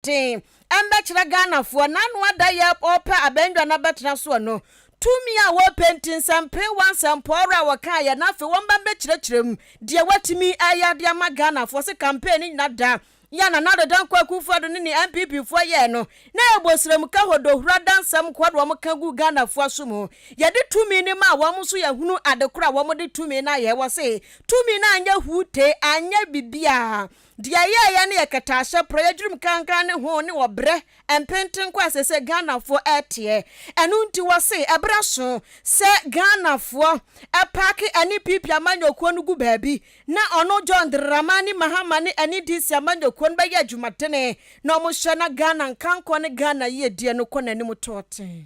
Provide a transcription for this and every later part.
abɔnten mmɛkyerɛ Ghanafoɔ n'ano ada yɛ ɔrepɛ abannwa no abɛtena soɔ no tumi a wɔrepɛ nti nsɛmpeewa nsɛmpɔɔrɔ a wɔkaeɛ na afei wɔmba mmɛkyerɛkyerɛ mu deɛ watumi ayɛ de ama Ghanafoɔ se campaign no nyina da yɛ a Nana Addo Dankwa Akufo-Addo ne ne NPP foɔ yɛɛ no na ɛyɛ bosrɛmuka hodohura dansɛm nkoa na wɔn ka guu Ghanafoɔ aso mu. Yɛde tumi no maa wɔn nso yɛhunu ade korɔ a wɔn de tumi no ayɛ. Wɔse tumi no anyɛ huutee, anyɛ bibiaa. Deɛ ɛyɛɛyɛ no yɛ kɛtɛahyɛ, porɔeɛ, dwirim kankan ne ho ne ɔbrɛ mpenten kɔ a seesei Ghanafoɔ reteɛ. Ɛno nti wɔse ɛberɛ aso sɛ Ghanafoɔ paake NPP amanyɔkuo no gu baabi na ɔno John Dramani Mahama ne NDC amanyɔkuo no bɛyɛ adwumadene na wɔhyɛ na Ghana nkankɔ ne Ghana yiedie no kɔ n'anim tɔɔtee.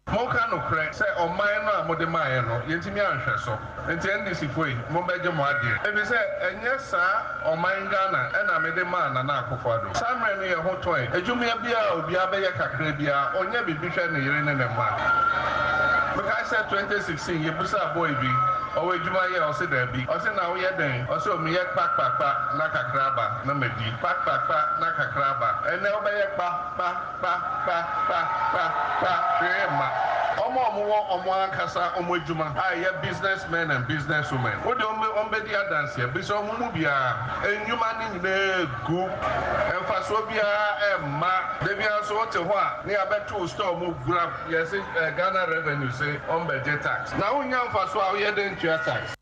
Monka nokorɛ sɛ ɔman no a mode maeɛ no yɛntumi anhwɛ so nti NDC foɔ yi mombɛgye mo adeɛ efisɛ ɛnyɛ saa ɔman Ghana na mede maa Nana Akufo Addo. Saa mmerɛ no yɛn ho tɔe, adwumia biara a obiara bɛyɛ kakra biara ɔnya biribi hwɛ ne yere ne ne mma. Mekae sɛ 2016 yɛbisaa boy bi ɔwɔ adwuma yɛ ɔse daabi ɔse na woyɛ dɛn ɔse o meyɛ kpa kpa kpa na kakra aba na madi kpa kpa kpa na kakra aba ɛnɛ wobɛyɛ kpa kpa Kpa, kpa, kpa, kpa, kpa, hwee mma. Wɔn a wɔwɔ wɔn ankasa wɔn adwuma a ɛyɛ business men and business women, wo deɛ wɔn bɛdi adanseɛ, bisa wɔn mu biara, nnwuma no nyinaa gu, mfasoɔ biara mma. Da biara nso wote hɔ a ne yɛabɛto wo store mu gwram, yɛse Ghana Revenue se wɔmbɛgye tax, na wonnya mfasoɔ a woyɛ dɛn tua tax?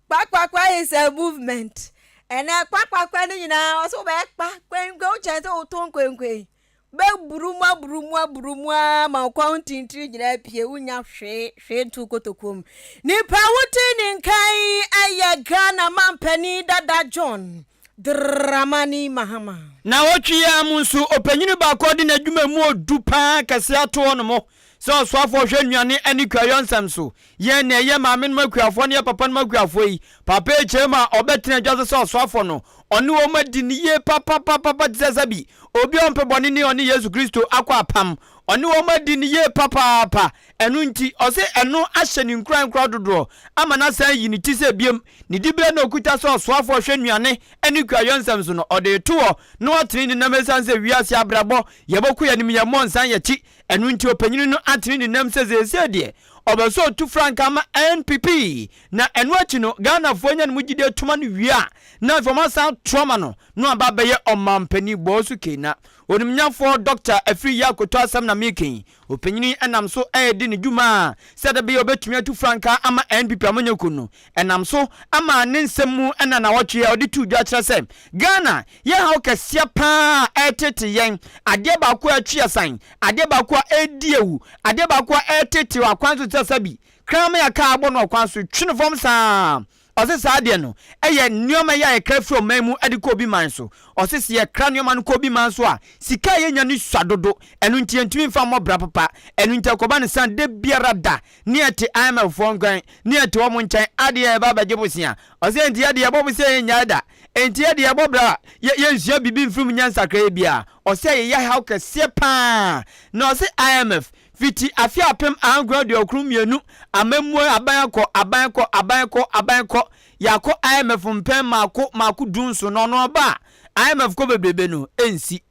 Kpakpakpa is a movement. Ɛnɛ kpakpakpa no nyinaa ɔsɛ wobɛyɛ kpa kwenkwen wokyɛn sɛ wotɔn kwenkwen bɛburu mu aburu mu aburu mu ara ma wo kɔn ntintiri nyinaa pie wonya hwee hwee nto kotokuo mu. Nipa wote ne nka yi ɛyɛ Ghana mampanin dada John Dramani Mahama. Naawɔtwe yi ara mu nso, ɔpanyin baako a ɔde n'adwuma mu odu paa kɛse ato hɔnom sɛ ɔsoafoɔ hwɛ nnuane ne kuayɔ nsɛm so. Yɛn na ɛyɛ maamenom akuafoɔ ne yɛn papanom akuafoɔ yi, Papa Ekyem a ɔbɛtena dwa so sɛ ɔsoafoɔ no, ɔne wɔn adi no yie papapapapa te sɛ sɛbi obi a ɔmpɛ bɔne ne ɔne Yesu Kristo akɔ apam. Ɔne wɔn adi no yie papaapa. Ɛno nti, ɔse ɛno ahyɛ ne nkuran koraa dodoɔ ama no asan ayi ne ti sɛ biom ne diberɛ na ɔkuta sɛ ɔsoafoɔ hwɛ nnuane ne kuayɔ nsɛm so no, ɔde reto hɔ na watene ne nam ɛsiane sɛ wiase abrabɔ yɛbɔkɔ yɛn anim yɛmmɔ nsan yɛkyi. Ɛno nti ɔpanyini no atene ne nam sɛ seesei deɛ ɔbɛ sɛ ɔtu frankaa ma NPP na ɛno akyi no Ghanafoɔ anya ne mu gyidie toma no wie a na afei wɔn asan ato ama no na waba abɛyɛ ɔmanpanin bɔɔ so kei na onimnyafoɔ Dɔkta Afriyie Akoto asɛm na meka yi. Ɔpanyin yi nam so redi ne dwuma a sɛdeɛ ɛbɛyɛ ɔbɛtumi atu frankaa ama NPP amanyɔkuo no. Ɛnam so ama ne nsɛm mu na nnawɔtwe a ɔde too dwa kyerɛ sɛ Ghana yɛ haw kɛseɛ pa ara a ɛretete yɛn, adeɛ baako a ɛtwe yɛn san, adeɛ baako a ɛredi awu, adeɛ baako a ɛretete wɔ akwan so te sɛ sɛbi kraman a kaa abɔ no ɔkwan so twe no fam saa. Ɔse saa adeɛ no yɛ nnoɔma yi a yɛkra firi ɔman mu de kɔ obi man so. Ɔse sɛ yɛkra nnoɔma no kɔ obi man so a, sika a yɛnya no sua dodo, ɛno nti yɛntumi mfa mmɔ bra papa. Ɛno nti ɛkɔba no sa da biara da ne yɛte IMF foɔ nkwan, ne yɛte wɔn nkyɛn adeɛ yɛba abɛgye bosea. Ɔse enti yɛde yɛbɔ bosea yɛnnyae da. Enti yɛde yɛbɔ bra a, yɛnsua biribi mfiri mu nyɛ nsakraeɛ biara. Ɔse ɛyɛ haw kɛseɛ paa. Na ɔse IMF Fiti afe 1992 amammuo aban akɔ, aban kɔ, aban kɔ, aban kɔ, yɛakɔ IMF mpɛn mmaako mmaako dunson na ɔno ɔba a, IMF kɔ bebrebe no, ɛnsi.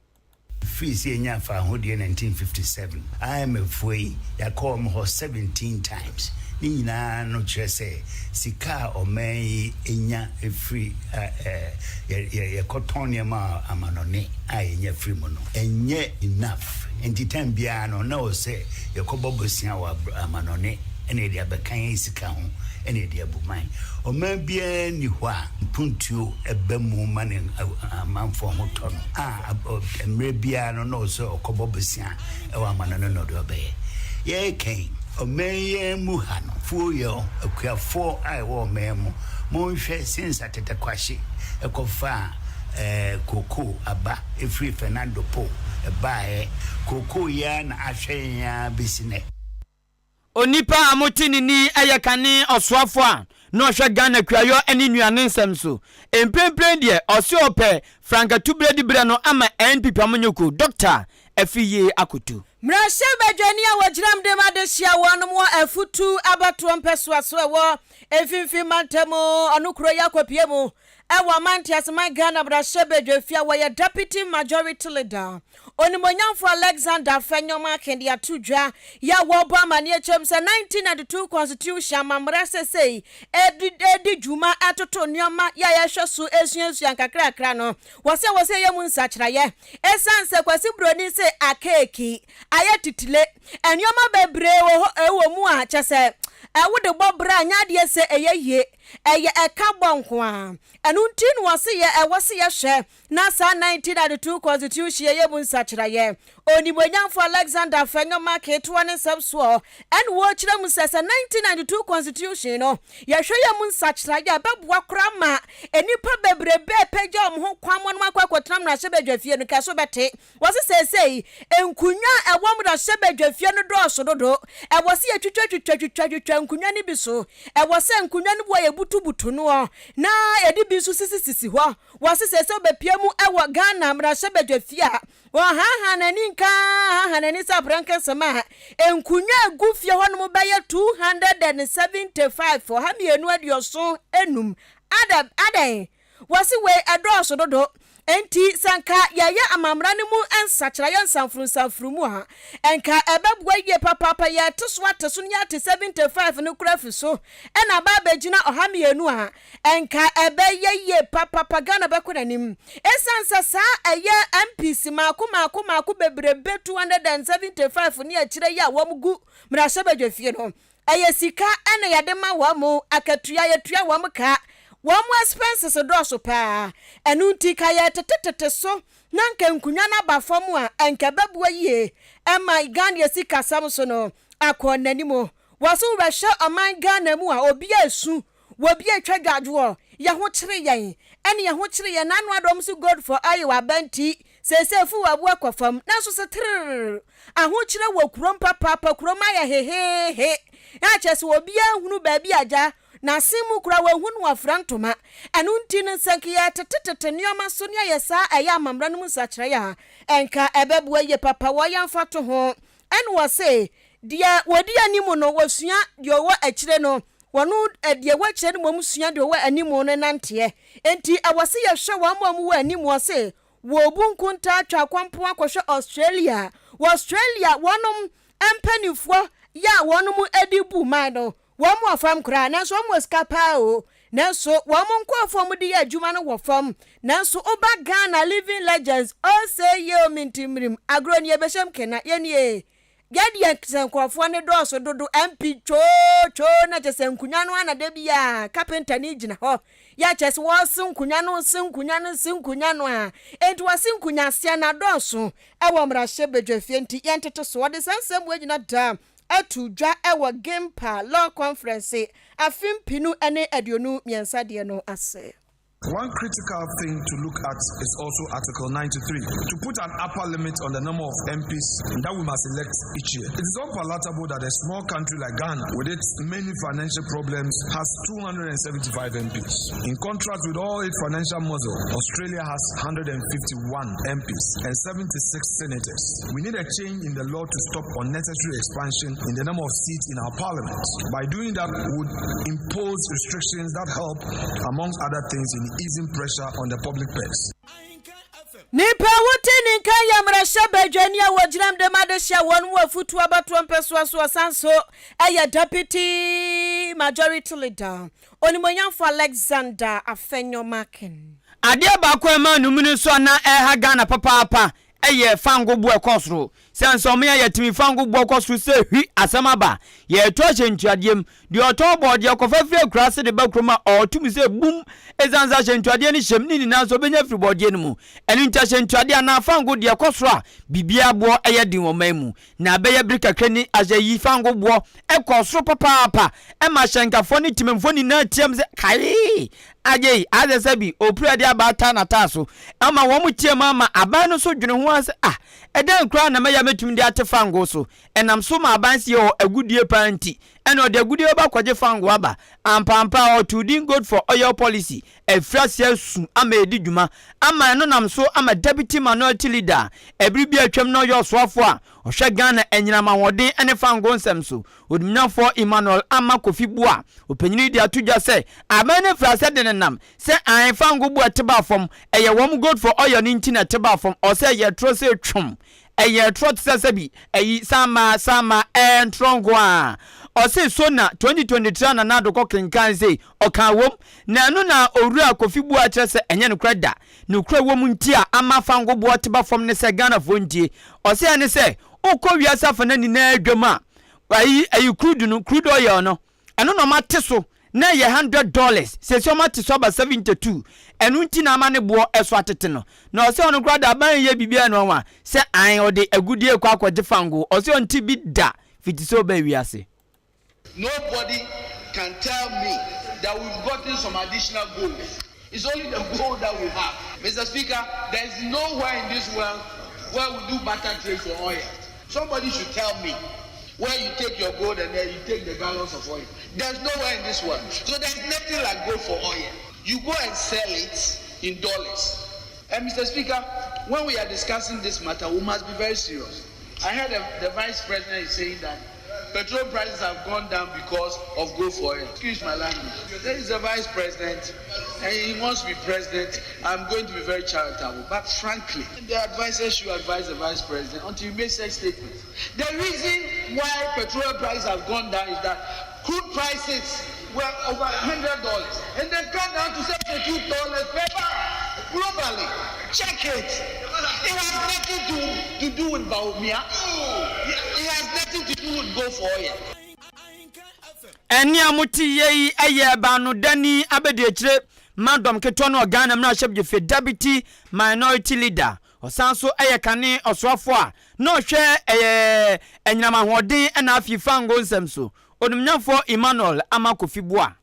Firi sɛ yɛnyaa faahodie 1957, IMF foɔ yi, yɛakɔ wɔn hɔ 17 times. Ne nyinaa no kyerɛ sɛ sika a ɔman yi nya firi yɛkɔtɔn nneɛma a amanɔne a yɛnya firi mu no, ɛnyɛ enough. Nti time biara no na ɛwɔ sɛ yɛkɔbɔ bosea wɔ amanɔne na yɛde abɛka yɛn sika ho na yɛde abu man. Ɔman biara nni hɔ a mpuntuo ba mu ma ne amanfoɔ ho tɔ no a mmerɛ biara no na ɛwɔ sɛ ɔkɔbɔ bosea wɔ amanɔne na ɔde ɔbɛyɛ. Yɛreka yi, ɔman yi ara mu ha no, fuo yɛ akuafoɔ a ɛwɔ ɔman mu, monhwɛ since Atete Kwahye kɔfaa kookoo aba firi Fernando Po baeɛ, kookoo yi ara na ahwɛ yɛn ara bɛsi nnɛ. Onipa a mote ne nne yi yɛ kane ɔsoafoɔ a na ɔhwɛ Ghana kuayɔ ne nnuane nsɛm so. Mprempren deɛ ɔse ɔpɛ frankatuberɛ diberɛ no ama NPP amanyɔkuo, Dɔkta Afriyie Akoto. Mmarahyɛbadwani a wɔgyinam de ma adehye a wɔnom wɔ Afutu abatoɔ mpɛsoa so ɛwɔ Mfimfini mantam ɔno kuro yi akɔpue mu. Ɛwɔ Aman Nteaseman Ghana Mmarahyɛbadwafie a wɔyɛ Deputy Majority Leader, Onimuonyamfo Alexander Afenyo-Markin de ato dwa yɛ a wɔrebɔ amanneɛ kyerɛ mu sɛ 1992 Constitution amammerɛ sesei ɛde redi dwuma ɛtoto nneɛma yɛ a yɛhwɛ so ɛsuasua nkakrakra no wɔ sɛ wɔ sɛ ɛyɛ mu nsakyeraeɛ ɛsiane sɛ Kwasi Broni se akeeki ayɛ titile nneɛma bebree wɔ hɔ ɛwɔ mu a kyɛ sɛ wode bɔ bra nyɛ adeɛ sɛ ɛyɛ yie. Ɛyɛ ɛka bɔ nko ara. Ɛno nti na wɔse yɛ ɛwɔ se yɛhwɛ na saa 1992 Constitution yɛ mu nsakyeraeɛ. Onimuonyamfoɔ Alexander Afenyo Markey toa ne nsɛm soɔ ɛna ɔrekyerɛ mu sɛ sɛ 1992 Constitution no yɛhwɛ yɛ mu nsakyeraeɛ a ɛbɛboa koraa ma nnipa bebrebe apagya wɔn ho kwan ma wɔn akɔ akɔtena mmarahyɛbadwafie no kɛso bɛte. Wɔse seesei nkunnwa a ɛwɔ mmarahyɛbadwafie no dɔɔso dodo. Ɛwɔ sɛ yɛtwitwatwitwatwitwa nkunnwa no bi so. Ɛwɔ sɛ nkunnwa no bi wɔ yɛbutubutu noɔ na yɛde bi nso sisisisi hɔ. Wɔse seesei wobɛpia mu wɔ Ghana mmarahyɛbadwafie a, wɔhaahaa n'ani nka haahaa n'ani sɛ aprɛnkɛsɛm a nkunnwa a ɛgu fie hɔnom bɛyɛ 275, 275. Adɛn? Wɔse wei ɛdɔɔso dodo, enti sɛ nka yɛyɛ amammra no mu nsakyeraeɛ nsamforo nsamforo mu a, nka ɛbɛboa yie papaapa. Yɛte so ate so na yɛate 75 no koraa afi so na aba abɛgyina 200 a, nka ɛbɛyɛ yie papapa. Ghana bɛkɔ n'anim. Ɛsiane sɛ saa ɛyɛ MPs mmaako mmaako mmaako bebrebe 275 ne akyire yi a wɔgu mmarahyɛbadwafie no, Ɛyɛ sika na yɛde ma wɔn, akatua, yɛtua wɔn ka. Wɔn expenses dɔɔso paa. Ɛno nti ka yɛtetetete so na nka nkunwa no aba fam a, nka ɛbɛboa yie ma Ghana sikasɛm so no akɔ n'anim. Wɔse wobɛhwɛ ɔman Ghana mu a, obiara resu Wɔ bi atwa dwadwoɔ, yɛ ho kyere yɛn, ɛne yɛ ho kyere yɛn, n'ano adɔm so gold for oil aba nti, seesei fuel abu akɔ fam, nanso se trrrr, ahokyerɛ wɔ kurom papaapa, kurom ayɛ heheehe, na kyerɛ sɛ obiara nhunu baabi a gya, n'asen mu koraa wɔahu no afira ntoma, ɛno nti no sɛ nka yɛretetetete nneɛma so ne ayɛ saa ɛyɛ amammerɛ no mu nsakyeraeɛ a, ɛnka ɛbɛboa yie papa, wɔyɛ mfatoho, ɛne wɔse deɛ wɔdi anim no wɔsua deɛ ɔwɔ akyire no, Wɔn, deɛ ɛwɔ akyire no mmom sua deɛ ɔwɔ anim no nanteɛ. Enti ɛwɔ se yɛhwɛ wɔn a wɔwɔ anim wɔ se wɔrebu nkontaa atwa akwampɔn akɔhwɛ Australia. Wɔ Australia wɔnom mpaninfoɔ yɛ a wɔnom de bu man no, wɔn wɔ fam koraa, nanso wɔn wɔ sika paa o. Nanso wɔn nkorɔfoɔ a wɔde yɛ adwuma no wɔ fam. Nanso woba Ghana Living Legends, ose yeo mintimmirim, agorɔ nie bɛhyɛm kena, yɛnie. Yɛ deɛ sɛ nkurɔfoɔ no dɔɔso dodo MP twoo twoo na kyɛ sɛ nkunya no ana da biara kapenta no gyina hɔ yɛ kyɛ sɛ wɔse nkunya no se nkunya no se nkunya no a enti wɔse nkunya aseɛ na dɔɔso ɛwɔ mmarahyɛ badwafie nti yɛntete so wɔde saa nsɛm wei nyina da ato dwa ɛwɔ GIMPA Law Conference afe 2023 deɛ no ase. One critical thing to look at is also Article 93 to put an upper limit on the number of MPs that we must elect each year. It is unpalatable that a small country like Ghana, with its many financial problems, has 275 MPs. In contrast with all its financial muscle, Australia has 151 MPs and 76 senators. We need a change in the law to stop unnecessary expansion in the number of seats in our parliament. By doing that, we would impose restrictions that help, amongst other things, in easing pressure on the public purse. Nipa a wote ne nka yɛ mmarahyɛbadwani a wɔgyinam de ma de hyɛ wɔn mu afutuo abatoɔ mpɛsoa so ɔsan so yɛ Deputy Majority Leader, Onimuonyamfo Alexander Afenyo Markin. Adeɛ baako a ɛmaa no muni nso a na ɛreha Ghana papaapa yɛ fango bo ɛkɔ soro. Sɛ nsɔmee a yɛtumi fango boɔ kɔ soro sɛ hwi asɛm aba. Yɛreto ahyɛ ntuadeɛ mu. Deɛ ɔtɔn bɔɔdeɛ kɔfa firi akuraase de ba kurom a ɔreto mu sɛ bum ɛsiane sɛ ahyɛntuadeɛ no hyɛm ne nyinaa nso ɔbɛnya firi bɔɔdeɛ no mu. Ɛno nti ahyɛntuadeɛ anaa fango deɛ ɛkɔ soro a biribiara boɔ yɛ den wɔ ɔman mu. Na bɛyɛ bere kakra ni ahyɛ yi fango boɔ kɔɔ soro papaapa ɛma ahyɛnkafoɔ ne temamfoɔ nyinaa team sɛ kaee! Agyei, ayɛ sɛ bi opira de aba ataa n'ataa so. Ɛma wɔn team ara ma aban no nso dwene ho ara sɛ ah! Ɛdɛn koraa na mɛyɛ a mɛtumi de ate fangoo so? Ɛnam so ma aban se yɛwɔ agudie paa nti, ɛna ɔde agudie bɛba akɔgye fangoo aba. Ampaampa a ɔtoo din Gold for Oil Policy afiri ase asu ama edi dwuma ama ɛno nam so ama Deputy Minority Leader a ɛbere bi a atwam na ɔyɛ ɔsoafoɔ a ɔhwɛ Ghana anyinam ahoɔden ne fangoo nsɛm so, Odumnyafoɔ Emmanuel Armah Kofi Buah. Ɔpanyin yi de ato dwa sɛ aban no afiri ase de nenam sɛ ae fango bo a ɛte baa fam, ɛyɛ wɔn Gold for Oil no nti na ɛte baa fam, ɔsɛ ɛyɛ torɔ sɛ twom Ɛyɛ torɔ te sɛ sɛbi ayi sama sama ɛɛ ntorɔ nko ara. Ɔse so na 2023 a Nana Addo kɔ kenkan sei ɔkaa wom na ɛno na Owura Kofi Buah kyerɛ sɛ ɛnyɛ nokorɛ da. Nokorɛ wom nti a ama fango boɔ te ba fam ne sɛ Ghanafoɔ ntie. Ɔse ɛne sɛ wokɔ wiase afana nyinaa dwam a ayi ayi crude no crude oil no Ɛno na wɔate so na ɛyɛ $100 seesei wɔate so aba 72 ɛno nti na ama ne boɔ ɛso atete no na ɔsɛ ɔno koraa da aban yɛ biribiara no anwa sɛ an ɔde agudie kɔ akɔgye fangoo ɔsɛ ɔnte bi da fiti sɛ ɔbaa wiase. Nobody can tell me that we've gotten some additional gold. It's only the gold that we have. Mr. Speaker, there is nowhere in this world where we do barter trade for oil. Somebody should tell me where you take your gold and then you take the gallons of oil. There's nowhere in this world. So there's nothing like gold for oil. You go and sell it in dollars. And Mr. Speaker, when we are discussing this matter, we must be very serious. I heard the, the vice president is saying that petrol prices have gone down because of gold for oil. Excuse my language. There is a vice president, and he wants to be president. I'm going to be very charitable. But frankly, the advisors should advise the vice president until he makes such statements. The reason why petrol prices have gone down is that crude prices were over $100 and they've come down to $72 per barrel globally. Check it. It has nothing to, to do with Bawumia. It has nothing to do with Go for Oil. Ɛnne a mote yɛ yi yɛ baanodani abadiakyire ma dɔm ketewa no wɔ Ghana mmarahyɛbdwafie Deputy Minority Leader. Ɔsan nso yɛ kane ɔsoafoɔ a na ɔhwɛ ɛyɛ anyinam ahoɔden na afei fango nsɛm so, Onimnyamfoɔ Emmanuel Armah Kofi Buah.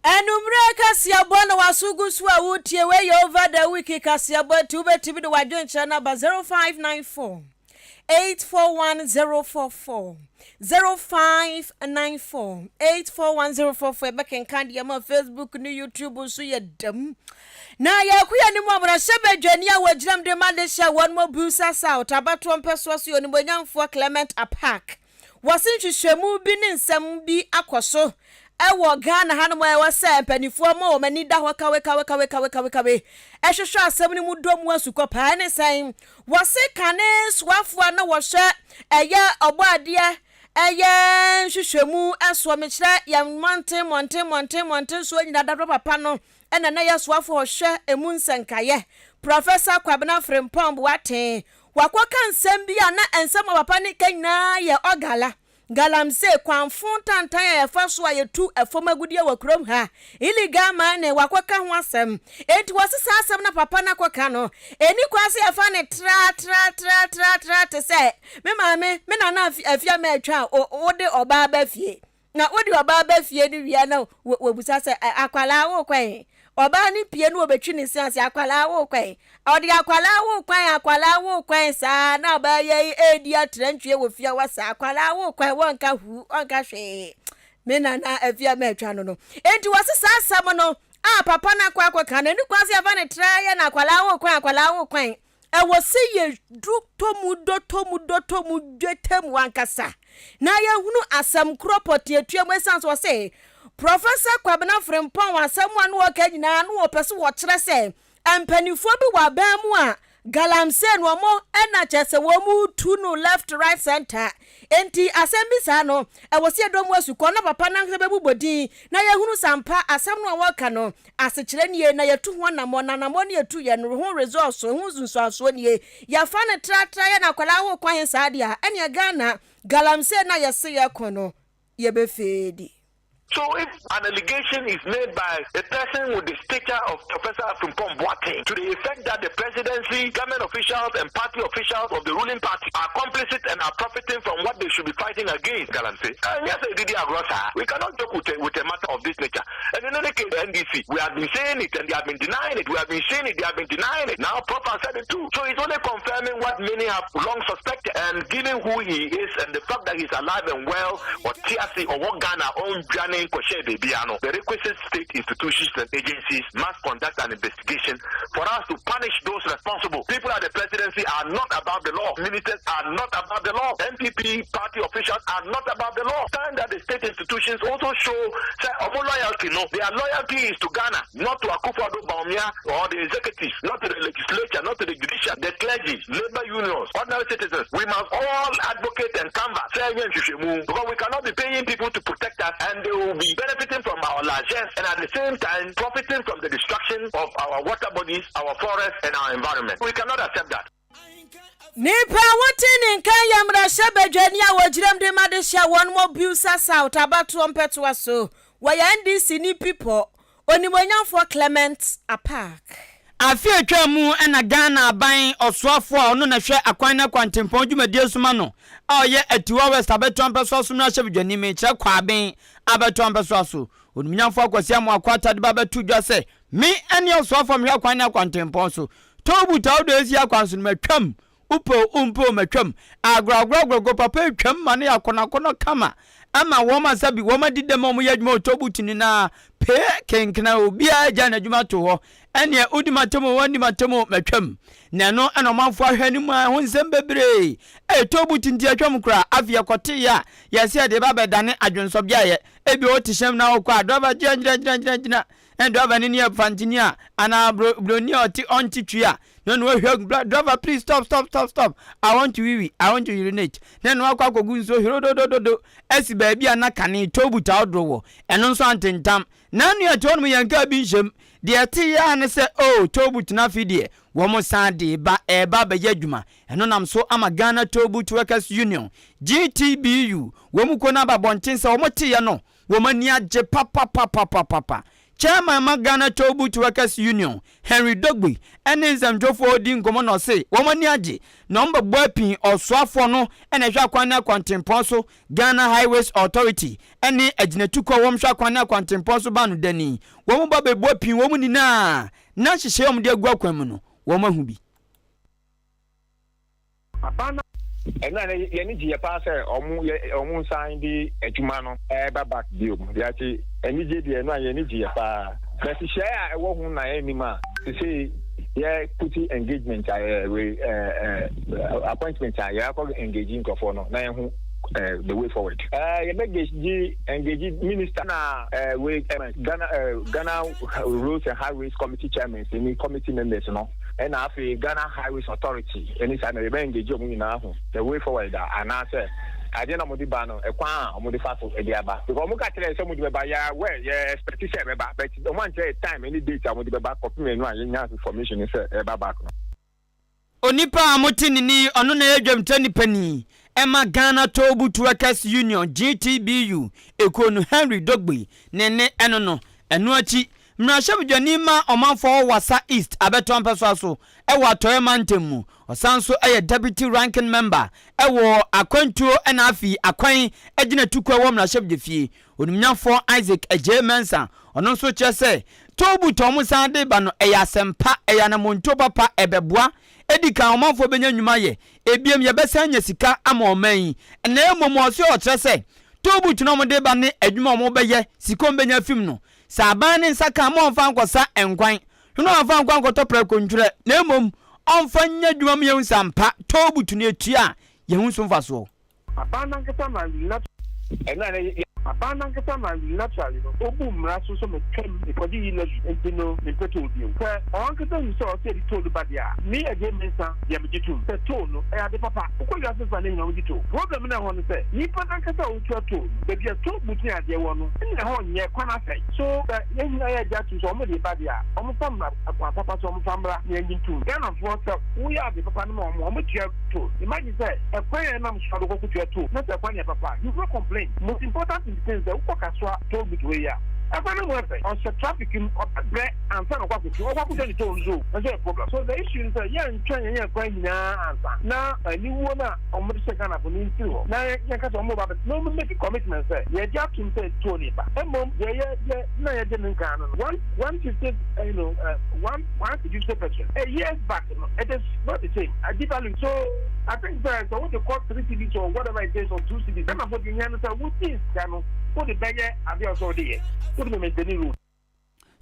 Anwummere kaseɛbɔ na w'aso gu so a woretie. Wei yɛ over the week kaseɛbɔ nti wobɛtumi de w'adwenkyerɛ no aba 0594 841044 0594 841044 yɛbɛkenkan deɛ ma Facebook ne YouTube nso yɛ dam. Na yɛko yɛ anim mmarahyɛ badwani a wɔgyinam de ma de hyɛ wɔn mo Builsa South abatoɔ mpɛsoa so yɛ onimonyamfoɔ Clement Apaak. Wɔse nhwehwɛmu bi ne nsɛm bi akɔ so wɔ Ghana hanom a ɛwɔ sɛ mpanimfoɔ ma wɔn ani da hɔ kawekawekawekawekawe hwehwɛ asɛm no mu dɔ mu asukɔ paa. Ɛne sɛn? Wɔse kane soafoɔ a na wɔhwɛ ɛyɛ ɔbɔadeɛ ɛyɛ nhwehwɛmu soɔ, mekyerɛ yɛn mmɔnten mmɔnten mmɔnten mmɔnten soɔ nyinaa dabrɛ papa no ɛna na ɛyɛ soafoɔ a ɔhwɛ emu nsɛnkaeɛ, Professor Kwabena Frimpong Boateng, Wakɔka nsɛm bi a na nsɛm a papa no ka nyinaa yɛ ɔgala, galamsey, kwanfo ntantan a yɛfa so a yɛtu fam agudeɛ wɔ kurom ha, illegal mining, wakɔka ho asɛm. Enti wɔse saa asɛm no a papa no akɔka no, ɛnni kwan sɛ yɛfa no tra tra tra tra tra te sɛ me maame, me nana Afiama atwa a wode ɔbaa ba fie. Na wode ɔbaa ba fie no wie a na wɔbisa sɛ, Akwadaa worekɔ he? Ɔbaa no pue na wɔbɛtwi ne se ase, Akwadaa worekɔ he? Ɔde akwadaa worekɔ he, akwadaa worekɔ he saa na ɔbaa yi redi atrantwie wɔ fie hɔ saa, akwadaa worekɔ he, wɔnka hu, wɔnka hwee. Me nana afie a matwa no no. Enti wɔse saa asɛm no a papa no akɔ akɔka no, ɛni kwan sɛ yɛfa no tra yɛ no akwadaa worekɔ he, akwadaa worekɔ he. Ɛwɔ sɛ yɛdu tɔ mu dɔ tɔ mu dɔ tɔ mu dwetɛ mu ankasa na yɛhunu asɛm korɔ pɔtee atua mu ɛsiane sɛ ɔse Professor Kwabena Frimpong asɛm a na ɔka nyinaa na ɔpɛ sɛ ɔkyerɛ sɛ mpanimfoɔ bi wɔ aban mu a galamsey no wɔn na kyerɛ sɛ wɔn tu no left right center enti asɛm bi saa no ɛwɔ sɛ yɛdɔ mu asukɔ na papa no ankasa bɛbobɔ din na yɛhunu sɛ ampa asɛm no a wɔka no Asekyerɛ nie, na yɛtu ho anammɔn, na anammɔn no yɛtu yɛ no ho results, ho nsunsuansoɔ nie. Yɛfa no tratra yɛ no akwadaa ho kwan saa deɛ a, ɛneɛ Ghana galamsey no a yɛse yɛko no, yɛbɛfeedi. So if an allegation is made by a person with the stature of Professor Frimpong Boateng to the effect that the presidency, government officials and party officials of the ruling party are complicit and are profiting from what they should be fighting against, galamsey, and yes, Didi Agrosa, we cannot joke with a, with a matter of this nature. And in any case, the NDC, we have been saying it and they have been denying it. We have been saying it, they have been denying it. Now, Prof has said it too. So he's only confirming what many have long suspected. And given who he is and the fact that he's alive and well, or TRC or what Ghana own journey, bɔne nkɔhyɛɛ baabiara no, the requisite state institutions and agencies must conduct an investigation for us to punish those responsible. People at the presidency are not above the law. Ministers are not above the law. NPP party officials are not above the law. Time that the state institutions also show sɛ ɔmo loyalty no, their loyalty is to Ghana, not to Akufo-Addo Bawumia or the executive, not to the legislature, not to the judicial, the clergy, labor unions, ordinary citizens. We must all advocate and canvass sɛ ɛnyɛ nhwehwɛmu because we cannot be paying people to protect us and they will be benefiting from our largesse and at the same time profiting from the destruction of our water bodies, our forests and our environment. We cannot accept that. Nipa a wote ne nka yɛ mmarahyɛbadwani a wɔgyinam de ma de hyɛ wɔn mo Builsa South abatoɔ mpɛtoa so wɔyɛ NDC ni pipɔ onimonyamfoɔ Clement Apaak. Afe a etwaa mu na Ghana aban ɔsoafo a ɔno na ɛhwɛ akwan ne akwantempɔn dwumadie so ma no a ɔyɛ Atiwa West abɛtoa mpɛsoa so mmarahyɛbadwani mekyerɛ Kwaben abɛtoa mpɛsoa so Onimnyamfo Akwasi Amoako Attah ba bɛto dwa sɛ me ne ɔsoafo a mehwɛ akwan ne akwantempɔn so Toll booth ahodoɔ a ɛsi akwan so no matwam Wopɛ o, wompɛ o, matwam. Agorɔagorɔ agorɔgorɔ papa atwam ma no yɛ akɔnɔakɔnɔ kama ama wɔn a sɛbi wɔn adi dɛm a wɔyɛ adwuma wɔ toll booth nyinaa pee kenkena obiara agya n'adwuma to hɔ. Ɛneɛ wodi m'atam o, wanni m'atam o, matwam. Na ɛno ɛna ɔmanfoɔ ahwɛ no mu a ɛho nsɛm bebree. Ɛyɛ toll booth nti atwam koraa. Afei yɛkɔteeɛ a yɛse yɛde ba bɛdane adwensɔbeaeɛ. Ebia wote hyɛm na wokɔ a driver gyina gyina gyina gyina gyina. Ɛna driver no ni yɛ fantini a anaa broni a ɔte ɔnte twi a na ɔno wahwɛ driver please stop stop stop stop I want to wiwi I want to urinate na ɛno akɔ akɔgu nsuo horododododo asi baabi a na kane toll booth ahodoɔ wɔ ɛno nso antentam na nua ɛte hɔnom yɛn kaa bi nhyɛm deɛ ɛte yɛ a ne sɛ oh toll booth no afei deɛ wɔn san de ba ɛreba abɛyɛ adwuma ɛno nam so ama Ghana Toll Booth Workers Union GTBU wɔn mu ko no aba abɔnten sɛ wɔn teeɛ no wɔn ani agye papapapapapa. Chairman ma Ghana Toll Booth Workers Union, Henry Dogbey ne nsɛmtwerɛfoɔ redi nkɔmmɔ na ɔse wɔn ani agye na wɔn bɛbɔ apin ɔsoafoɔ no na ɛhwɛ akwan ne akwantempɔn so, Ghana Highways Authority ne agyinatukuo a wɔn hwɛ akwan ne akwantempɔn so baanodani. Wɔn ba bɛbɔ apin wɔn nyinaa na nhyehyɛeɛ a wɔde agu akwan mu no wɔn ahu bi. Aban no. Ɛno a na yɛn ani gye yɛ paa sɛ ɔmo yɛ ɔmo nsan de adwuma no ɛɛba back biom. Yɛate anigye deɛ ɛno a yɛn ani gye yɛ paa. Na nhyehyɛɛ a ɛwɔ ho na yɛnnim a sesei yɛ puti engagement a ɛɛ wei ɛɛ ɛɛ appointment a yɛakɔ engage nkurɔfoɔ no na yɛho ɛɛ the way forward. Ɛɛ yɛbɛ gye engage minister na ɛɛ wei ɛɛ Ghana ɛɛ Ghana Roads and Highways Committee chairmen ne committee members no. Ɛna afei Ghana Highways Authority ɛne saa na yɛbɛ engage wɔn nyinaa ahu the way forward a anaasɛ adeɛ na wɔde ba no ɛkwan a wɔde fa so ɛde aba because wɔn ka kyerɛ sɛ wɔde bɛba yɛ aware yɛ expect sɛ ɛbɛba but wɔn ankyerɛ yɛ time ɛne date a wɔde bɛba kɔpem ɛno a yɛnya information sɛ ɛba back no. Onipa a mote ne nne yi, ɔno na ɛyɛ dwamtrani panin ma Ghana Tollbooth Workers Union, GTBU, ekuo no, Henry Dogbey, ne nne ɛno no. Ɛno akyi, mmarahyɛbadwani ma ɔmanfoɔ wɔ Wassa East abɛtoa mpɛsoa so wɔ Atɔeɛ Mantam mu. Ɔsan nso yɛ Deputy Ranking Member wɔ Akwantuo na afei Akwan Agyinatukuo a ɛwɔ mmarahyɛbadwafie. Onimnyafoɔ Isaac Adjei Mensah, ɔno nso kyerɛ sɛ tollbooth a wɔsan de reba no, ɛyɛ asɛmpa, ɛyɛ anammɔntuo papa, ɛbɛboa. Edi kan, ɔmanfoɔ bɛnya nnwuma ayɛ. Ebiem, yɛbɛsan anya sika ama ɔman yi. Na mmom ɔse ɔkyerɛ sɛ tollbooth no a wɔde reba ne adwuma a wɔbɛyɛ, sika a wɔbɛnya afi mu no, sɛ aban no nsa ka a, mma ɔmfa nkɔsa nkwan, na ɔmfa nkɔ ankɔtɔ prɛko ntwerɛ, na mmom ɔmfa nyɛ adwuma ma yɛahu sɛ ampa tollbooth no yɛtua a, yɛhu so mfasoɔ. Aban no ankasa ma unilaterally. Ɛno a na yɛ. Aban no ankasa ma unilaterally no, obu mmara so sɛ metwam mekɔgye yi levy nti no mempɛ toll bio. Sɛ ɔno ankasa hu sɛ ɔsɛ yɛde toll no ba deɛ a, me Adjei Mensah deɛ megye tom sɛ toll no ɛyɛ ade papa. Wokɔ wiase mfa no nyinaa wɔgye toll. Problem no ɛhɔ ne sɛ nipa no ankasa a ɔretua toll no, baabi a toll booth ne adeɛ wɔ no nna ɛhɔ nyɛ, kwan asɛe. So sɛ yɛn nyinaa yɛagye atom sɛ wɔde reba deɛ a, wɔmfa mmra kwan papa so wɔmfa mmra na yɛngye ntom. Ghanafoɔ sɛ woyɛ ade papa no ma wɔn a, wɔbɛtua toll. Imagine sɛ ɛkwan a ɛnam so a wobɛkɔ akɔtua toll na sɛ ɛkwan no yɛ papa a, you will not complain. Most important thing sɛ wokɔ Kasoa toll booth wei a, Ɛkwan no mu ɛfɛ, ɔhyɛ traffic mu, ɔbɛbrɛ ansa na ɔkɔ akɔtu, ɔkɔ akɔtwa ne toll nso o, ɛnso yɛ problem. So the issue ne sɛ yɛntwɛn yɛnyɛ kwan nyinaa ansa na aniwuo no a wɔde hyɛ Ghanafo no mfiri hɔ na yɛnka sɛ wɔreba abɛtena na wɔn make commitment sɛ yɛgye atom sɛ toll no reba. Mmom deɛ yɛ yɛ na yɛgye no nkan no no one 150 you know 1 1 50 pesewas a years back no it is not the same, a devalue. So I think sɛ sɛ wode kɔ 3 cedis or whatever it is or 2 cedis, Ghanafo deɛ hia no sɛ wogye sika no wode bɛyɛ adeɛ a ɔsɛ wode yɛ, wode bɛ maintain road.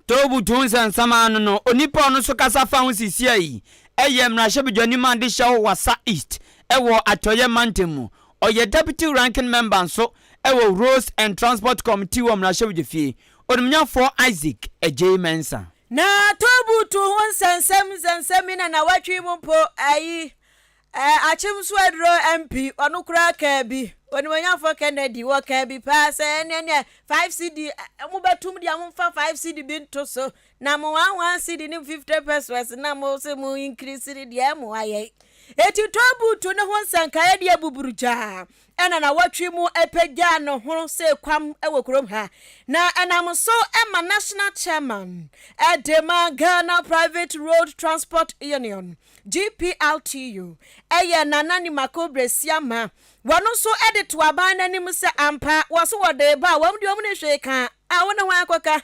Tobu to nsɛnsɛm ano no, onipa a ɔno nso kasa fa ho sisia yi yɛ mmarahyɛbadwani ma Adehyɛ wɔ Wassa East wɔ Atɔeɛ mantam mu. Ɔyɛ Deputy Ranking Member nso wɔ Roads and Transport Committee wɔ mmarahyɛbadwafie. Onimnyafoɔ Isaac Adjei Mensah. Na Tobu to ho nsɛnsɛm nsɛnsɛm yi na nawɔtwe yi mu mpo ayi Eh, akyem so aduro MP, ɔno koraa kaa bi. Onimuonyamfoɔ Kennedy, wɔkaa bi paa sɛ ɛneɛ neɛ 5 cedi, eh, mobɛtum deɛ momfa 5 cedi bi nto so. Na mo 1 1 cedi ne 50 pesewas na mo se mo increase ne deɛ ɛmoa yɛn. Eti tɔ buutu ne ho nsankaeɛ deɛ buburu gyaa. Ɛna nawɔtwe mu ɛpagyaa ne ho sɛ kwam wɔ kurom ha. Na ɛnam so ma National Chairman de ma Ghana Private Road Transport Union, GPRTU, yɛ Nana Nimako Bresiama. Wɔn nso de to aban no anim sɛ ampa wɔ so wɔde reba a wɔn deɛ wɔn nni hwee ka a wo ne hwan akɔka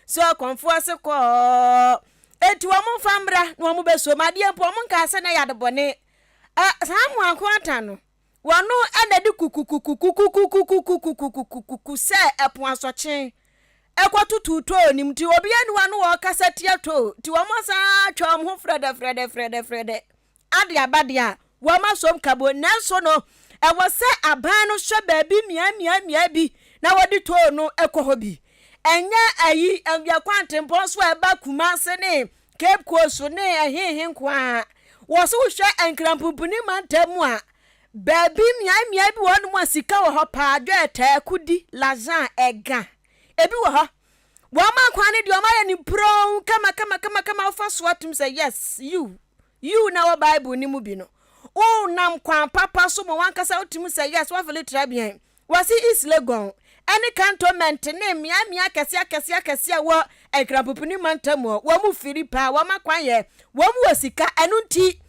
sɛ ɔkɔmfoɔ ase kɔɔ enti wɔn mfa mmra na wɔn bɛsom adeɛ mpo wɔn nkaa sɛ na ɛyɛ adebɔne. Saa mmoanko ata no Wɔno na ɛde kukukukukukukukukukukukukuku sɛ ɛpo asɔkye ɛkɔtoto too no mu nti obiara nni hɔ a na ɔrekasa tia too nti wɔn asan atwa wɔn ho frɛdɛfrɛdɛfrɛdɛfrɛdɛ ade aba deɛ a wɔn asom kabo. Nanso no ɛwɔ sɛ aban no hwɛ baabi mmeaemmeaemmea bi na wɔde too no kɔ hɔ bi. Ɛnyɛ ayi awia kwantempɔn so a ɛba Kumase ne Cape Coast ne ɛhehe nko ara. Wɔ so wohwɛ Nkrampopini mantam mu a, baabi mmeae mmeae bi wɔ hɔnom a sika wɔ hɔ paa, Dwɛɛtɛɛ, Kudi, Lazan, Ɛga. Ebi wɔ hɔ. Wɔn akwan no deɛ wɔayɛ no puronn kama kama kama kama wofa so atum sɛ yes, you, you na wɔ Bible no mu bi no. Wonam kwan papa so ma wankasa wotumi sɛ yes, woafili trɛbeɛn. Wɔse East Legon ne Cantonment ne mmeae-mmeae akɛse-akɛse-akɛse a ɛwɔ Nkrampopini mantam hɔ, wɔn firi paa, wɔn akwan yɛ, wɔn wɔ sika, ɛno nti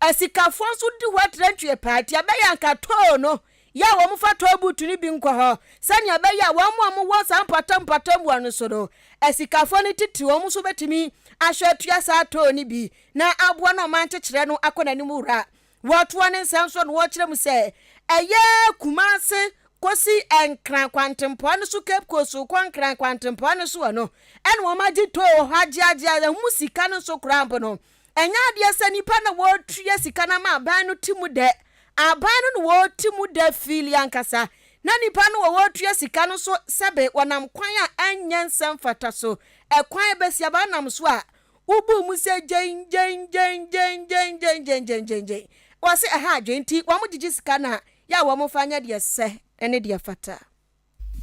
asikafoɔ nso di hɔ atrantwie paa, nti ɛbɛyɛ anka toll no yɛ a wɔn fa toll booth no bi nkɔ hɔ, sɛnea ɛbɛyɛ a wɔn a wɔwɔ saa mpɔtam mpɔtam hɔ no so no, asikafoɔ no titiriw wɔn nso bɛtumi ahwɛ atua saa toll no bi na aboa na ɔman nkyekyerɛ no akɔ n'anim wura. Wɔtoa ne nsɛm so na wɔkyerɛ mu sɛ ɛyɛ Kumase kosi Nkran kwantempɔn no so, Cape Coast kɔ Nkran kwantempɔn no soɔ no ɛna wɔn agye toll wɔ hɔ agye agye agye ho sika no nso koraa mpo no ɛnyɛ adeɛ sɛ nipa na wɔretua sika no ama aban no ti mu dɛ. Aban no na wɔreti mu dɛ fiili ankasa na nipa no wɔ wɔretua sika no so sɛbe wɔnam kwan a ɛnyɛ nsɛm fata so ɛkwan bɛsi aba nam so a Wobuu mu sɛ gyengyengyengyengyengyengyengyengyengyen. Wɔse ɛha adwene nti wɔn gyegye sika no a, yɛ a wɔn fa nyɛ deɛ ɛsɛ ne deɛ ɛfata.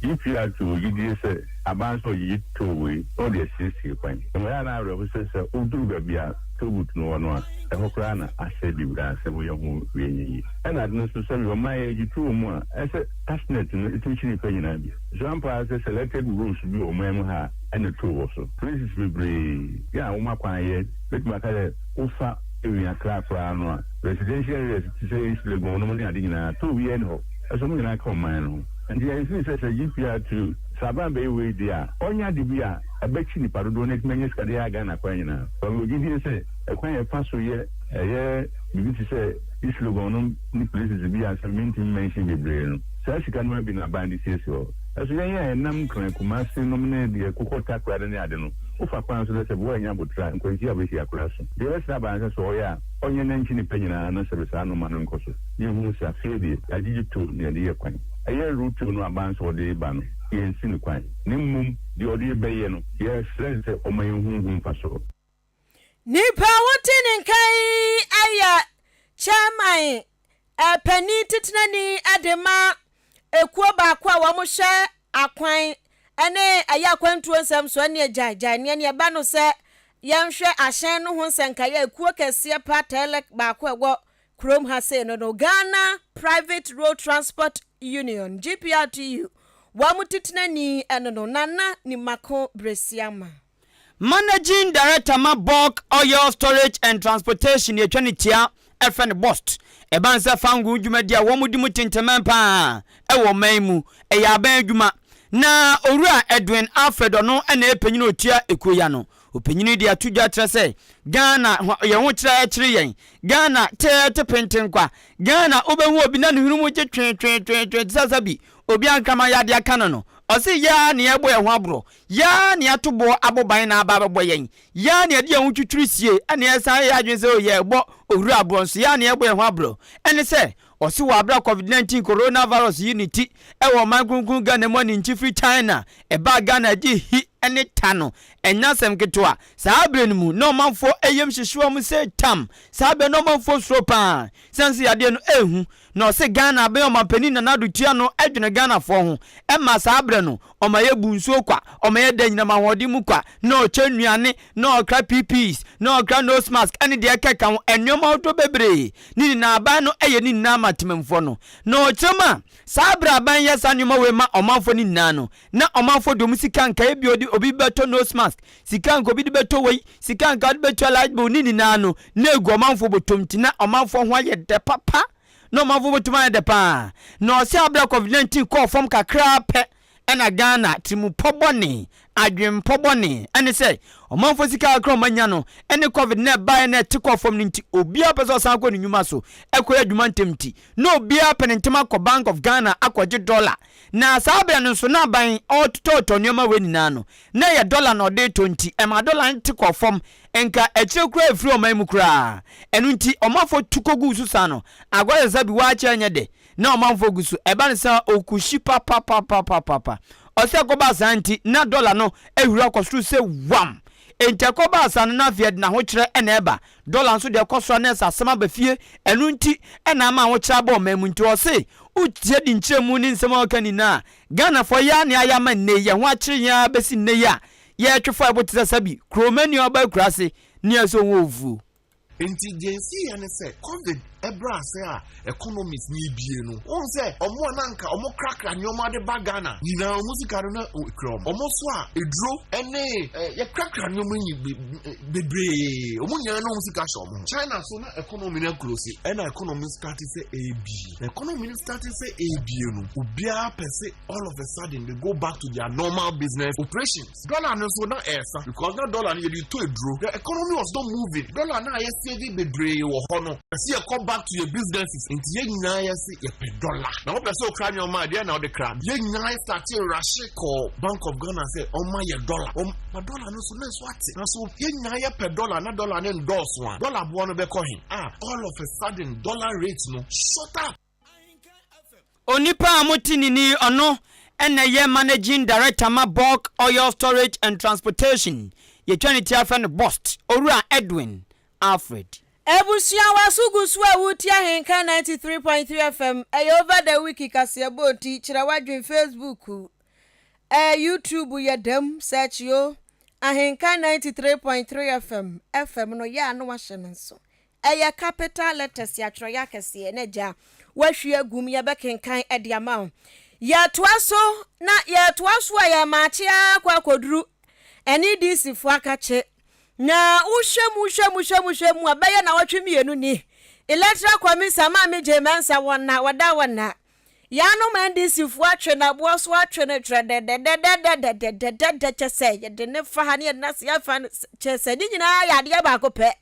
GPRT wɔ gyidie sɛ aban sɛ ɔgyegye toll wei na ɔde asiesie kwan. Ɛma ɛyɛ a na awerɛho sɛ sɛ woduru baabi a toll booth no wɔ no a, ɛhɔ koraa na asɛe bebree a sɛ woyɛ ho hwee nyɛ yie. Ɛna ade no nso sɛdeɛ ɔman yɛ gye to wɔ mu a, ɛsɛ sɛ taxnet no tumi kye nnipa nyinaa bi. So ampa ara sɛ selected roads bi wɔ ɔman mu ha a ɛna toll wɔ so? Places bebree yɛ a wɔn akwan yɛ, mɛtumi aka sɛ wofa even Accra koraa no a, residential areas te sɛ East Legon nom ne ade nyinaa, toll biara nni hɔ. Ɛso wɔn nyinaa ka ɔman no ho. Nti yɛn sɛ sɛ GPR to sɛ aban bɛyɛ wei deɛ a, ɔnyɛ ade bi a ɛbɛkye nipa dodoɔ na atumi anya sika de ayɛ Ghana kwan nyinaa. But mewɔ gyidie sɛ ɛkwan a yɛfa so yɛ ɛyɛ biribi te sɛ East Legon nom ne places bi a sɛ mentumi mention bebree no, saa sika no ara bi na aban de siesie hɔ. Ɛso yɛn a yɛnam Nkran, Kumasi nom ne deɛ kokɔ Takoradi ne ade no, wofa kwan so dɛ sɛ woannya aboterɛ a, nkwanhyia a wobɛhyia koraa so. Deɛ yɛbɛsrɛ aban sɛ sɛ ɔyɛ a, ɔnyɛ na nkye nnipa nyinaa na sɛbe saa nnoɔma no nkɔ so. Yɛhunu sɛ afei deɛ yɛagyegye tow na yɛde yɛ kwan. Ɛyɛ road toll no aban sɛ ɔde reba no, yɛnsi no kwan. Na mmom deɛ ɔde rebɛyɛ no, yɛsrɛ no sɛ ɔmma yɛnhu ho mfasoɔ. Nipa a wote ne nka yi yɛ chairman panin titenani de ma ekuo baako a wɔhwɛ akwan ne ɛyɛ akwantuo nsɛm so ɛne agyaegyae neɛ neɛ ɛba no sɛ yɛnhwɛ ahyɛn no ho nsɛnkaeɛ ekuo kɛseɛ pa tɛlɛk baako a ɛwɔ kurom ha sei no no Ghana Private Road Transport Union, GPRTU. Wɔn titenani ne no, Nana Nimako Bresiama. Managing Director ma Bulk Oil Storage and Transportation yɛtwa ne tia frɛ no BOST. Ɛbane sɛ fangoo dwumadi a wɔn di mu tenteman paa wɔ ɔman yi mu, ɛyɛ aban adwuma. Na Owura Edwin Alfred ɔno na ɛyɛ panyin a ɔtua ekuo yi ano. Ɔpanyin yi de ato dwa kyerɛ sɛ Ghana yɛn ho kyerɛ kyere yɛn, Ghana teete pentenkwa, Ghana wobɛhu obi na ne hwene mu gye tweetweetwee te sɛ sɛbi obi ankraman yadeɛ aka no no. Ɔse yɛ ara na yɛrebɔ yɛn ho aborɔ, yɛ ara na yɛato boɔ abɔ ban na aba abɛbɔ yɛn, yɛ ara na yɛde yɛn ho twitwiri sie ɛna yɛsan yɛ yɛn adwene sɛ oh yɛrebɔ owura aborɔ nso yɛ ara na yɛrebɔ yɛn ho aborɔ. Ɛne sɛ Ɔse wɔ aberɛ a Covid 19 Coronavirus yi ne ti wɔ ɔman kronkron Ghana mu a ne nkyi firi China ɛbaa Ghana ɛgye hi ne ta no ɛnyɛ asɛm ketewa. Saa berɛ no mu na ɔmanfoɔ yam hyehye wɔn sɛ tam. Saa berɛ no ɔmanfoɔ suro paa sane sɛ yadeɛ no ɛhu. Na ɔse Ghana abɛn ɔmanpanin Nana Addo tua no dwene Ghanafoɔ ho ɛma saa berɛ no ɔma yɛ bu nsuo kwa, ɔma yɛ da anyinam ahoɔden mu kwa, na ɔkyɛ nnuane, na ɔkra PPEs, na ɔkra nose mask ɛne deɛ ɛkeka ho, nnoɔma ahodoɔ bebree. Ne nyinaa aban no yɛ ne nyinaa ma temamfoɔ no. Na ɔkyerɛ mu a, saa berɛ a aban yɛ saa nnoɔma wei ma ɔmanfoɔ no nyinaa no, na ɔmanfoɔ de wɔn sika nka ebi ɔde obi bɛtɔ nose mask, sika nka obi de bɛtɔ wei, sika nka ɔde bɛtua light bill ne nyinaa no, na egu ɔmanfoɔ bɔtɔm nti na ɔmanfoɔ ho ayɛ dɛ papa. Na ɔmanfoɔ bɔtɔm ayɛ dɛ paa. Na ɔsɛ aberɛ a COVID-19 kɔɔ fam kakraa pɛ, Ɛna Ghana tirimupɔ bɔne, adwenpɔ bɔne, ɛne sɛ ɔmanfoɔ sika kakra a wɔanya no ɛne covid na ɛbaeɛ na ɛte kɔɔ fam no nti obiara pɛ sɛ ɔsan kɔ ne nnwuma so ɛkɔyɛ adwuma ntɛm nti na obiara pɛ ne ntɛm akɔ Bank of Ghana akɔgye dɔla. Na saa berɛ no nso na aban ɔretotɔtɔ nneɛma wei nyinaa no na ɛyɛ dɔla na ɔde retɔ nti ɛmaa dɔla no te kɔɔ fam nka akyire koraa ɛfiri ɔman mu koraa. Ɛno nti ɔmanfoɔ tu kɔguu so saa no agorɔ sɛ sɛ bi waakye anyɛ dɛ. Na ɔmanfoɔ gu so. Ɛba no saa ɔkuhyi papapapapapa. Ɔsɛ ɛkɔbaa saa nti na dɔla no ahuri akɔ soro sɛ wam. Enti ɛkɔbaa saa no na afei ɛde n'ahokyerɛ na ɛba. Dɔla nso deɛ ɛkɔ soro a na ɛsɛ asɛm aba fie. Ɛno nti na ama ahokyerɛ aba ɔman mu. Nti ɔse wotie de nkyerɛmu ne nsɛm a ɔka nyinaa a, Ghanafoɔ yɛ ara na yɛayɛ ama nnɛ yi yɛn ho akyere yɛn ara bɛsi nnɛ yi a yɛretwe fa ɛbo te sɛ sɛbi kuromani a ɔba akuraase ne ɛsɛ ɔho ofuo. Nti deɛ ɛsiiɛ ne sɛ covid ɛbrɛ ase a economies no ebie no, wohu sɛ ɔmo a na anka ɔmo krakra nneɛma de ba Ghana nyinaa ɔmo sika no na ekura ɔmo. Ɔmo nso a eduro ɛne yɛkrakra nneɛma nyi bebree ɔmo nyinaa na ɔmo sika hyɛ ɔmo ho. China so na economy no akulose ɛna economy starte sɛ ebie. Na economy no starte sɛ ebie no obiara pɛ sɛ all of a sudden they go back to their normal business operations. Dollar no nso na ɛresa because na dollar no yɛde tɔ aduro. The economy was not moving. Dollar no a yɛ save bebree wɔ hɔ no, ɛsɛ yɛkɔ back to yɛ businesses. Nti yɛn nyinaa yɛse yɛpɛ dollar. Na wopɛ sɛ okra nneɛma a, deɛ na wode kra? Yɛn nyinaa starte rushe kɔɔ Bank of Ghana sɛ ɔmma yɛ dollar. Ɔm, na dollar no nso na ɛso ate. Na so yɛn nyinaa yɛpɛ dollar na dollar no ndɔɔso a, dollar boɔ no bɛkɔ he? Ah, all of a sudden dollar rate no shot up. Onipa a mote ne nne yi, ɔno na ɛyɛ Managing Director ma Bulk Oil Storage and Transportation, yɛtwa ne ti ara frɛ no BOST, Owura Edwin Alfred. Abusua w'aso gu so a woretie Ahenka 93.3 FM, ɛyɛ Over the Week kaseɛbɔ nti kyerɛ w'adwene Facebook, ɛɛ YouTube yɛ dɛm, search o, Ahenka 93.3 FM, FM no yɛ a na wahyɛ no nso. Ɛyɛ capital letters atwerɛeɛ akɛseɛ na agya wahwie agu mu yɛbɛkenkan de ama wo. Yɛtoa so na yɛtoa so a yɛmaakye ara kɔ akɔduru NEDC foɔ akakye. Na wohwɛ mu hwɛ mu hwɛ mu hwɛ mu a bɛyɛ nawɔtwe mmienu ni. Electoral Commission Maame Jane Mensah wɔn na wɔda wɔn na. Yaanom NDC foɔ atwe no aboɔ so atwe no twerɛdɛdɛdɛdɛdɛdɛdɛdɛ kyɛ sɛ yɛde ne fa ha ne yɛde no ase afa no kyɛ sɛ ne nyinaa yɛ adeɛ baako pɛ.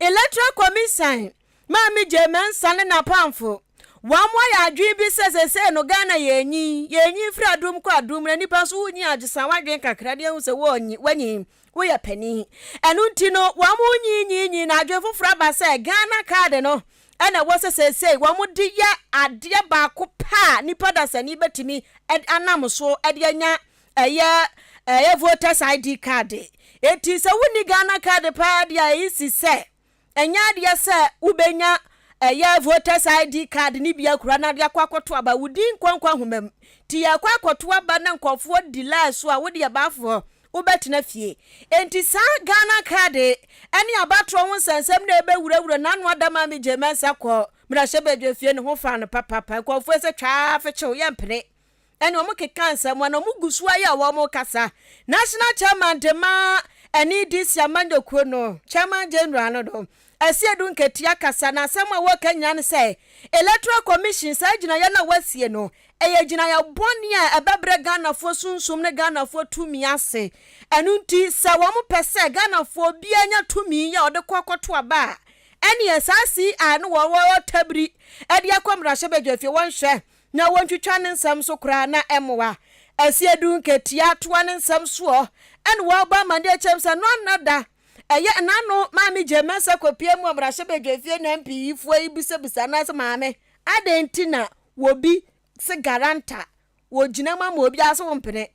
Electoral Commission, Maame Jane Mensah ne n'apamfo, wɔn ayɛ adwene bi sɛ seesei no Ghana yɛnyin, yɛnyin firi adom kɔ adom na nipa nso wonyin agyesa w'adwene kakra de ahu sɛ wɔnyi, wanyin, woyɛ panin. Ɛno nti no wɔn nyin nyin nyin na adwene foforɔ aba sɛ Ghana card no ɛna ɛwɔ sɛ seesei wɔn de yɛ adeɛ baako pɛ a nipa dasani bɛtumi anam so de anya Ɛyɛ ɛyɛ voters ID card. Enti sɛ wonni Ghana card paa deɛ a ɛyi si sɛ ɛnyɛ adeɛ sɛ wobɛnya ɛyɛ voters ID card ne bi akura na de akɔ akɔto aba. Wo din nkɔ nkɔ ahoma mu. Nti yɛkɔ akɔto aba na nkurɔfoɔ di line so a wo deɛ baafoɔ wobɛtena fie. Enti saa Ghana card ɛne abatoɔ ho nsɛnsɛm na ɛbɛwurawura n'ano ada Maame Jane Mensah kɔ mmarahyɛbadwafie ne ho faa no papapa. Nkurɔfoɔ sɛ twaa fekyew yɛmpene. Ɛne wɔn keka nsɛm a na wɔn gu so ayɛ a wɔn kasa. National Chairman de ma NEDC amanyɔkuo no, Chairman General no no, Asiedu Nketia kasa na asɛm a wɔreka nyinaa ne sɛ Electoral Commission saa gyinaeɛ no a wɔasie no, ɛyɛ gyinaeɛ bɔne a ɛbɛbrɛ Ghanafoɔ sunsum ne Ghanafoɔ tumi ase. Ɛno nti sɛ wɔn pɛ sɛ Ghanafoɔ obiara nya tumi a ɔde kɔ akɔto aba a, ɛneɛ saa CI no wɔwɔ tabiri de akɔ mmarahyɛbadwafie wɔnhwɛ na wɔntwitwa ne nsɛm so koraa na ɛmmoa. Asiedu Nketia toa ne nsɛm soɔ ɛna wɔbɔ amaneɛ kyɛm sɛ no anna da ɛyɛ n'ano Maame Jane Mensah kɔpie mu wɔ mmarahyɛbadwafie na MP yifoɔ yi bisabisa anaasɛ maame adɛn nti na wɔbi se garanta wɔgyina mu ama obiara so wompene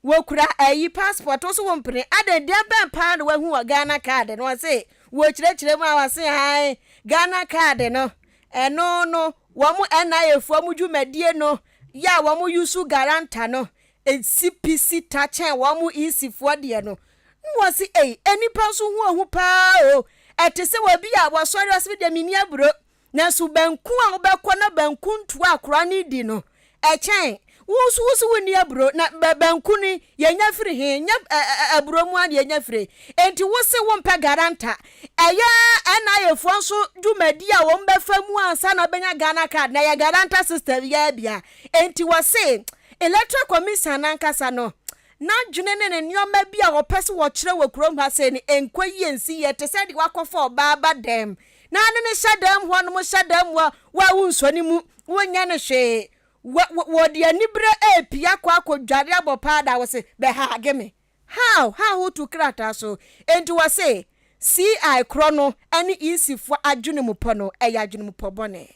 Wokura ayi passport wo so wo mpene adɛn deɛ bɛn paa na wahu wɔ Ghana card no ɔse wɔkyerɛkyerɛ mu a ɔse ae Ghana card no ɛno no wɔn NIA foɔ mo dwumadie no yɛ a wɔn yusu guarantor no ɛsi pi si ta kyɛn wɔn EC foɔ deɛ no na wɔse ei nnipa nso ho ohu paa o ɛte sɛ obi a wɔsɔre ɔse me deɛ menni aburo Nanso banku a wobɛkɔ na banku ntoa a akora no redi no, ɛkyɛn. Wo nso wo se wonni aburo, na banku no yɛnya firi he? Nyɛ aburo mu ara na yɛnya fire. Enti wo se wompɛ garanta. Ɛyɛ NIA foɔ nso dwumadi a wɔn bɛfa mu ansa na wobɛnya Ghana card no, ɛyɛ garanta system yi ara bi a. Enti wɔse Electoral Commission no ankasa no, n'adwene ne ne nneɛma bi a wɔpɛ sɛ wɔkyerɛ wɔ kurom ha sei no, ɛnkɔ yie nsi yie te sɛ deɛ wakɔfa ɔbaa ba dɛm Na ne ne hyɛ dɛm hɔ nom hyɛ dɛm wɔ wɔ a wonsɔ ne mu, wonyɛ no hwee. Wɔ wɔ wɔde anibere repia kɔ akɔdware abɔ paada a wɔse bɛhaage me. How? How wotu krataa so? Enti wɔse CI korɔ no ne EC foɔ adwenemupɔ no ɛyɛ adwenemupɔ bɔne.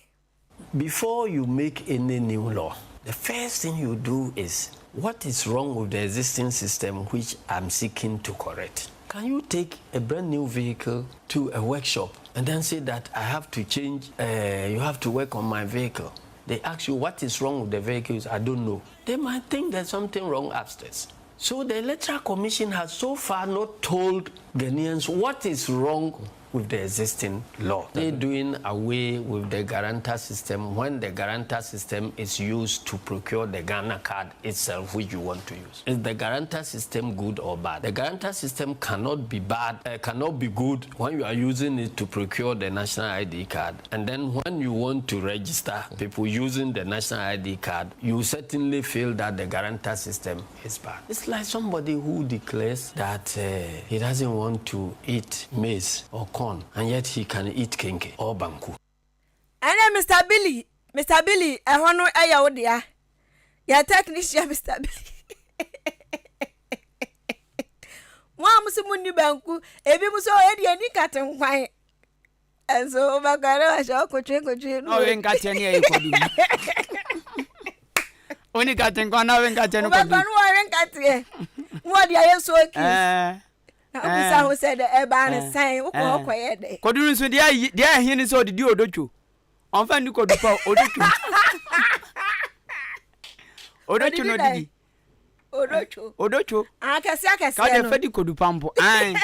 Before you make any new law, the first thing you do is what is wrong with the existing system which I'm seeking to correct? Can you take a brand new vehicle to a workshop and then say that I have to change, uh, you have to work on my vehicle? They ask you what is wrong with the vehicles, I don't know. They might think there's something wrong upstairs. So the Electoral Commission has so far not told Ghanaians what is wrong with the existing law. They're doing away with the guarantor system when the guarantor system is used to procure the Ghana card itself, which you want to use. Is the guarantor system good or bad? The guarantor system cannot be bad, uh, cannot be good when you are using it to procure the national ID card. And then when you want to register people using the national ID card, you certainly feel that the guarantor system is bad. It's like somebody who declares that uh, he doesn't want to eat maize or corn, and yet he can eat kenke or banku. Ɛnɛ Mr Billy, Mr Billy, ɛhɔ no ɛyɛ wo dea. Yɛ technician Mr Billy. Mo a mo se mo nni banku, ebi mo so ɛdi ɛni nkate nkwan. Ɛnso wobɛkɔ ne wahyɛ ɔkotwe kotwe no. Ɔwe nkateɛ ne ɛyɛ kɔdu. Oni kate nkwa na ɔwe nkateɛ no kɔdu. Wobɛkɔ no wɔwe nkateɛ. Na wɔde ayɛ soakis. Na wobisa ho sɛ dɛ ɛbaa ne sɛn wokɔ hɔ kɔyɛ dɛ. Kɔdu no nso deɛ deɛ ɛhe ne sɛ ɔdidi odotwo. Ɔmfa nni kɔdu pa odotwo. Odotwo na ɔdidi. Odotwo. Odotwo. Akɛse akɛseɛ no. Kadeɛ fɛ di kodu pampo. Ae.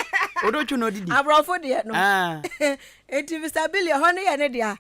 Odotwo na odidi. Aborɔfo deɛ no. Ah. Eti Mr. Billy ɛhɔ no yɛ ne dea.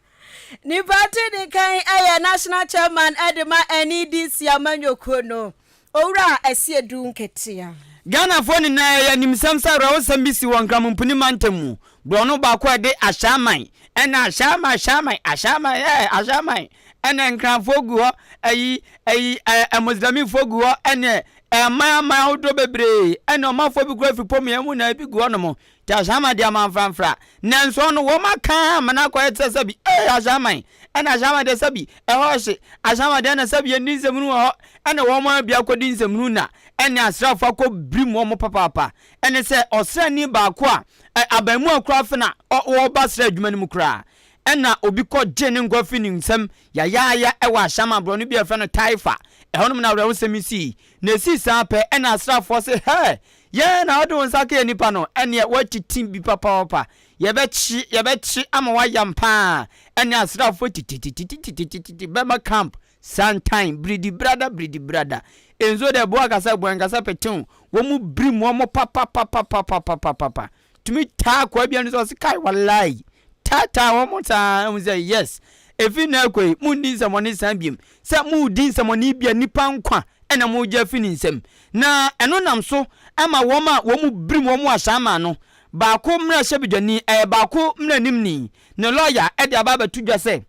Nipa te ne kan ɛyɛ national chairman ɛde ma NEDC amanyɔkuo no. Owura Asiedu Nketea. Ghanafoɔ nyinaa yɛ animsɛm sɛ awerɛhosɛm bi si wɔ Nkramompuni mantam mu. Borɔno baako a ɛde Ashaiman ɛna Ashaiman Ashaiman Ashaiman ɛɛ Ashaiman ɛna Nkranfoɔ gu hɔ, ɛyi ɛyi ɛɛ Muslimifoɔ gu hɔ ɛne aman aman ahodoɔ bebree ɛne ɔmanfoɔ bi kura firi pɔmia mu na ebi gu hɔ nom. Nti Ashaiman deɛ amanfranfra. Nanso ɔno wɔn aka ama no akɔyɛ te sɛ sɛbi ee Ashaiman ɛna Ashaiman deɛ sɛbi ɛhɔ hye Ashaiman deɛ ɛna sɛbi yɛnni nsɛmhunu wɔ hɔ ɛna wɔn a bi akɔdi nsɛmhunu na ɛne asraafoɔ akɔ birim wɔn papaapa ɛne sɛ ɔsraani baako a abaamua koraa afe na ɔreba sra adwuma no mu koraa ɛna obi kɔ gye ne nkwa fi ne nsam yayaaya ɛwɔ Ashaiman borɔno bi a yɛfrɛ no Taifa ɛhɔnom na awerɛhosɛm yi sii na ɛsii saa pɛ ɛna asraafoɔ se hɛɛ Yɛn na wode wo nsa ka yɛn nipa no, ɛneɛ woatiti bi papaapa. Yɛbɛkye, yɛbɛkye ama woayam paa. Ɛne asraafoɔ titititititititi bɛma camp, santan, biridi brada, biridi brada. Nsuo deɛ boa kasa, boa nkasa petew. Wɔn mu birim wɔn papapapapapapapa. Tumi taa akoa bi ano sɛ ɔse kai walai. Taataa wɔn saa, ɛhu sɛ yes. Ɛfiri nnɛ rekɔ yi, monni nsɛmmɔne san biom. Sɛ moredi nsɛmmɔne bi a, nnipa nkwa na moregye afi ne nsam. Na ɛno nam so ma wɔn a wɔn mu birim wɔn wɔ ahyɛnma no baako mmarahyɛbadwani, ɛyɛ baako mmaranimni, ne lɔya de aba abɛto dwa sɛ